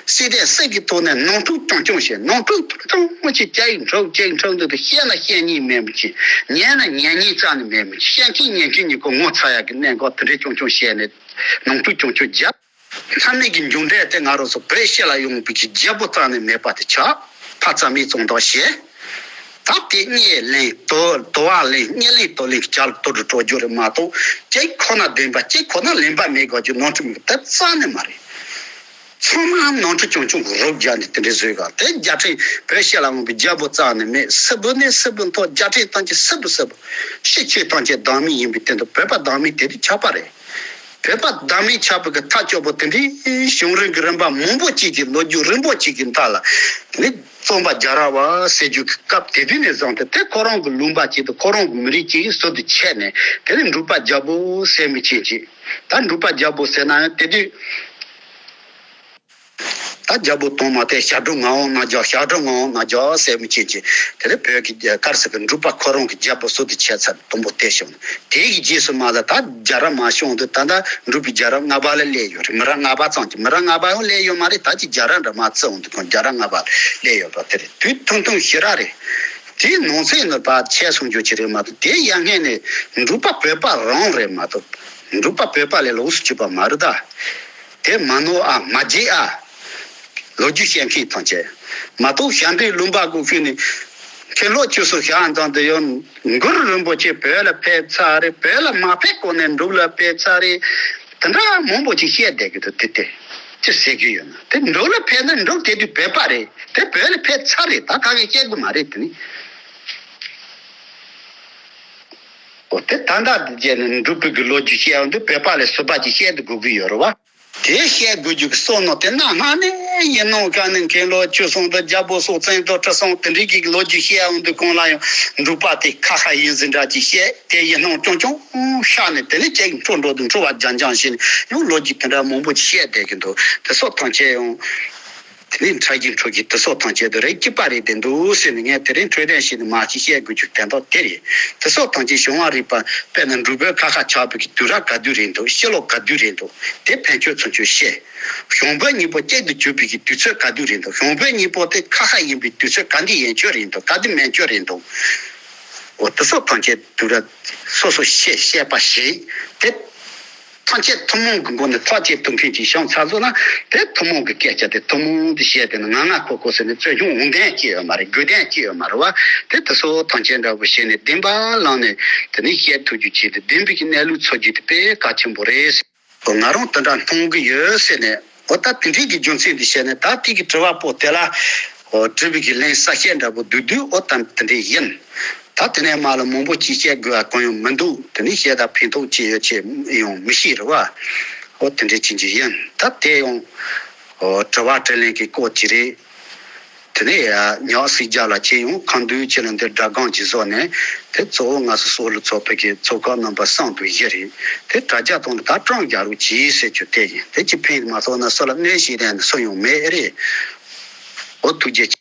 སྲིད་དེ་སྲིད་ཀྱི་ཐོག་ནས་ནོར་འཁྲུལ་རྐྱང་རྐྱང་བྱས། ནོར་འཁྲུལ་རྐྱང་རྐྱང་བྱས། ཅིག་འགྲོ་ཅིག་འགྲོ་འདུག་དུ་བཤད་ན་བཤད་ཉན་མེད་མི་ཅིག་ཉན་ན་ཉན་ཉན་རྩ་ནས་མེད་མི་ཅིག་བཤད་མཁན་ཉན་མཁན་གཉིས་ཀ་ངོ་ཚ་ཡག་གི་གནད་འགག་དེ་འདྲའི་རྐྱང་རྐྱང་བཤད་ནས་ནོར་འཁྲུལ་རྐྱང་རྐྱང་བརྒྱབ། མཐའ་མའི་གི་མཇུག་འབྲས་དེ་ང་རང་ཚོ་བོད་ཕྱི་ལ་ཡོང་བའི་གི་རྒྱལ་པོ་རྩ་ནས་མེད་པ་དེ་ཆགས། ཕ་རྩ་མེད་བཙོང་དོགས་བྱས། ད་དེ་གཉིད་ལེན་དོ་དོ་བ་ལེན་གཉིད་ལེན་དོ་ལེན་གྱི་ཅ་ལག་ཏུ་འགྲོ་སྤྲོ་རྒྱུ་རེད་མ་གཏོགས། གཅིག་ཁོ་ན་བདེན་པ་གཅིག་ཁོ་ན་ལེན་པ་མེད་དགོས་རྒྱུ་ནོར་འཁྲུལ་མེད་པ་དེ་རྩ་ནས་མ་རེད། ཚང་མ་ནོར་འཁྲུལ་རྐྱང་རྐྱང་གི་རོབ་རྒྱག་ནས་དེ་འདྲའི་བཟོས་ག་དེ་རྒྱལ་ཕྲན་བོད་ཕྱི་ལ་འོང་བའི་རྒྱལ་པོ་རྩ་ནས་མེད། སིལ་བུ་ནས་སིལ་བུ་མཐོ། རྒྱལ་ཕྲན་ཐམས་ཅད་སིལ་བུ་སིལ་བུ། ཤི་ཆོས་ཐམས་ཅད་བདག་མེད་ཡིན་པའི་སྟེང་དུ་བོད་པ་བདག་མེད་དེ་དུས་ཆགས་པ་རེད། བོད་པ་བདག་མེད་ཆགས་པའི་གི་ཐག་གཅོད་པོ་དེ་འདྲའི་བྱུང་རིམ་གྱི་རིམ་པ་མང་པོ་གཅིག་གི་ལོ་རྒྱུས་རིང་པོ་གཅིག་གི་མཐའ་ལ་ནི་རྩོམ་པ་རྒྱལ་རབས་ཟེར་རྒྱུ་གི་སྐབས་དེ་དུས་ནས་བཟུང་སྟེ་དེ་ཁོ་རང་གི་ལུང་པ་གཅིག་དང་ཁོ་རང་གི་མི་རིགས་གཅིག་ཟུར་དུ་ཆད་ནས་དེ་ནས་འབྲུག་པ་རྒྱལ་པོ་ཟེར་མི་ཆེན་གཅིག་ད་འབྲུག་པ་རྒྱལ་པོ་ཟེར་ན་ཡང་དེ་དུས། ད་རྒྱལ་པོ་དང་མ་དེ་ཞབས་དྲུང་ངག་དབང་རྣམ་རྒྱལ། ཞབས་དྲུང་ངག་དབང་རྣམ་རྒྱལ་ཟེར་མི་ཅན་གྱི་དེ་ནས་བོད་ཀྱི་རྒྱལ་དཀར་སེང་གེ་འབྲུག་པ་ཁོ་རང་གི་རྒྱལ་པོ་སྲོག་ཏུ་ཆད་ཚར་དང་པོ་དེ་བྱུང་། དེ་གི་རྗེས་སུ་མ་ལ་ད་རྒྱལ་རབས་མ་བྱུང་དུས་ད་ལྟ་འབྲུག་པའི་རྒྱལ་རབས་ལྔ་པ་ལ་སླེབས་ཡོད་རེད། མི་རབས་ལྔ་པ་ཙམ་གྱི་མི་རབས་ལྔ་པ་ཡང་སླེབས་ཡོད་མ་རེད། ད་ཀྱི་རྒྱལ་རབས་འདྲ་མ་བརྩི་འོང་དུས་ཁོང་རྒྱལ་རབས་ལྔ་པ་སླེབས་ཡོད་པ་དེ་རེད། དུས་ཐུང་ཐུང་ཞེ་དྲག་རེད། དེའི་ནང་ཚན་ནི་ཕར་ཆད་སོང་རྒྱུ་ཅི་རེད་མ་གཏོགས་དེ་ཡང་སྔས་ནས་འབྲུག་པ་བོད་པ་རང་རེད་མ་གཏོགས་འབྲུག་པ་བོད་པ་ལས་ལོགས་སུ་གྱུར་པ་མ་རེད་ད། དེ་མ་ནོར་ཨ་མ་བརྗེད་ཨ། ལོ་རྒྱུས་བཤད་མཁན་ཐམས་ཅད། མ་གཏོགས་ཞབས་འདྲེན་ལུང་པ་སྒོ་ཕྱེ་ནས་མཁན་སློབ་ཆོས་སུ་ཞག་འཛོམས་དུ་ཡོད། གུ་རུ་རིན་པོ་ཆེ་བོད་ལ་ཕེབས་ཚར་རེད། བོད་ལ་མ་ཕེབས་གོང་ནས་འབྲུག་ལ་ཕེབས་ཚར་རེད། དེ་འདྲ་མང་པོ་ཅིག་བཤད་བསྡད་ཀྱི་འདུག་དེ་དེ་ཅི་ཟེར་གྱི་ཡོད་ན། དེ་འབྲུག་ལ་ཕེབས་ན་འབྲུག་དེ་དུས་བོད་པ་རེད། དེ་བོད་ལ་ཕེབས་ཚར་རེད། ད་ག་གེ་བཤད་དགོས་མ་རེད་དེ་ནི། འོ་དེ་ད་ལྟ་དེ་བྱས་ནས་འབྲུག་པའི་གི་ལོ་རྒྱུས་བཤད་ཡོང་དུས་བོད་པ་ལས་ཟུར་པ་ཅིག་བཤད་དུ་དགོས་ཀྱི་ཡོད་རེད་བ། དེ་བཤད་དགོས་རྒྱུ་གི་བསམ་མནོ་དེ་གནའ་སྔ་ནས་ཡིན་ནོ་ག་ནས་མཁན་སློབ་ཆོས་གསུམ་དང་རྒྱལ་པོ་སོགས་བཙན་ཐབས་ཁྲི་སྲོང་དེ་འདྲའི་གི་ལོ་རྒྱུས་བཤད་ཡོང་དུས་གང་ལ་ཡང་འབྲུག་པ་དེ་ཁ་ཁ་ཡིན་ཟིན་འདྲ་ཅིག་བཤད་དེ་ཡིན་ནོ་ཅུང་ཅུང་ཤ་ནས་དེ་ནས་ཅིག་འཕྲོ་འགྲོ་དུས་འཕྲོ་བ་རྒྱང་རྒྱང་བྱས་ནས་ཡང་ལོ་རྒྱུས་དེ་འདྲ་མང་པོ་ཅིག་བཤད་བསྡད་ཀྱི་འདུག་དེ་སོགས་ཐམས་ཅད་ཡང་། དེ་ནས་ཁྲ་རྒྱུན་འཕྲོ་རྒྱུན་དེ་སོགས་ཐམས་ཅད་དུ་རེ་སྐྱིད་པ་རེད་བསྡད་འདུག་ཟེར་ནས་ངས་དེ་རིང་འཕྲོད་བསྟེན་བྱས་ནས་མ་ཅིག་བཤད་དགོས་རྒྱུ་དོན་དག་དེ་རེད། དེ་སོགས་ཐམས་ཅད་བྱུང་བ་རིག་པ་དཔེར་ན་འབྲུག་པའི་ཁ་ཁ་ཆགས་པའི་གི་དུས་རབས་ག་དུས་རེད་འདུག་ཕྱི་ལོ་ག་དུས་རེད་འདུག་དེ་ཕན་ཆོད་ཚུན་ཆོད་བཤད། ཞང་བོད་གཉིས་པོ་གཅིག་ཏུ་གྱུར་པའི་གི་དུས་ཚོད་ག་དུས་རེད་འདུག་ཞང་བོད་གཉིས་པོ་དེ་ཁ་ཁ་ཡིན་པའི་དུས་ཚོད་ག་འདི་ཡན་ཆོད་རེད་འདུག་ག་འདི་མན་ཆོད་རེད་འདུག་འོ་དེ་སོགས་ཐམས་ཅད་དུས་རབས་སོ་སོ་བཤད་བཤད་པ་ཞིག་དེ། ཐམས་ཅད་ཐུན་མོང་གི་སྒོ་ནས་ཐག་བཅད་ཐུབ་མཁན་ཅིག་བྱུང་ཚར་སོང་ན་དེ་ཐུན་མོང་གི་སྐད་ཆ་དེ་ཐུན་མོང་དུ་བཤད་དེ་ནི་ང་ང་ཁོ་ཁོ་ཟེར་ནས་རྩོད་གཞུང་འོང་དན་སྐྱེ་ཡོད་མ་རེད། དགོས་དན་སྐྱེ་ཡོད་མ་རེད་བ། དེ་དེ་ཚོ་ཐམས་ཅད་འདྲ་པོ་བྱས་ནས་བདེན་པ་བླངས་ནས་དེ་ནི་བཤད་ཐུབ་རྒྱུ་བྱས་ཏེ་བདེན་པའི་གི་གནས་ལུགས་འཚོལ་རྒྱུ་དེ་དཔེ་གལ་ཆེན་པོ་རེད། ང་རང་དེ་འདྲ་མཐོང་གི་ཡོད་ཟེར་ནས་འོ་ད་དེ་འདྲའི་གི་རྒྱུ་མཚན་དེ་བཤད་ནས་ད་དེ་གི་དྲི་བ་པོ་དེ་ལ་འོ་དྲི་བའི་གི་ལན་གསལ་བཤད་འདྲ་པོ་བསྡུས་དུས་འོ་ད་དེ་འདྲའི་ཡིན། ད་དེ་ནས་མ་ལ་མང་པོ་ཅིག་བཤད་དགོས་པ་གང་ཡང་མི་འདུག་དེ་ནས་བཤད་ད་ཕན་ཐོགས་ཅི་ཡོད་ཅེས་ཡང་མི་ཤེས་རེད་བ། ཨོ་དེ་འདྲའི་ཅིག་ཅིག་ཡིན། ད་དེ་ཡང་ཨོ་དྲི་བ་དྲིས་ལན་གྱི་སྐོར་ཅིག་རེད། དེ་ནས་ཡ་ཉག་སྲིད་རྒྱ་ལ་ཁྱེད་ཡང་ཁ་འདུལ་ཁྱེད་ལ་འདི་སྒྲ་སྒམ་ཅིག་བཟོ་ནས་དེ་གཙོ་བོ་ང་ཚོ་སོག་ལུ་ཚོགས་པའི་གི་ཚོགས་ཁག་རྣམ་པ་གསུམ་དུ་བཞི་རེད། དེ་དྲ་རྒྱ་ཐོག་ནས་ད་གྲངས་རྒྱག་རོགས་གྱིས་ཟེར་རྒྱུ་དེ་ཡིན། དེ་ཅིག་ཕན་མ་ཐོགས་ན་སུ་ལ་གནོད་བྱེད་དེ་ནི་སུ་ཡང་མེད་རེད། ཨོ་ཐུགས་རྗེ་ཆེ།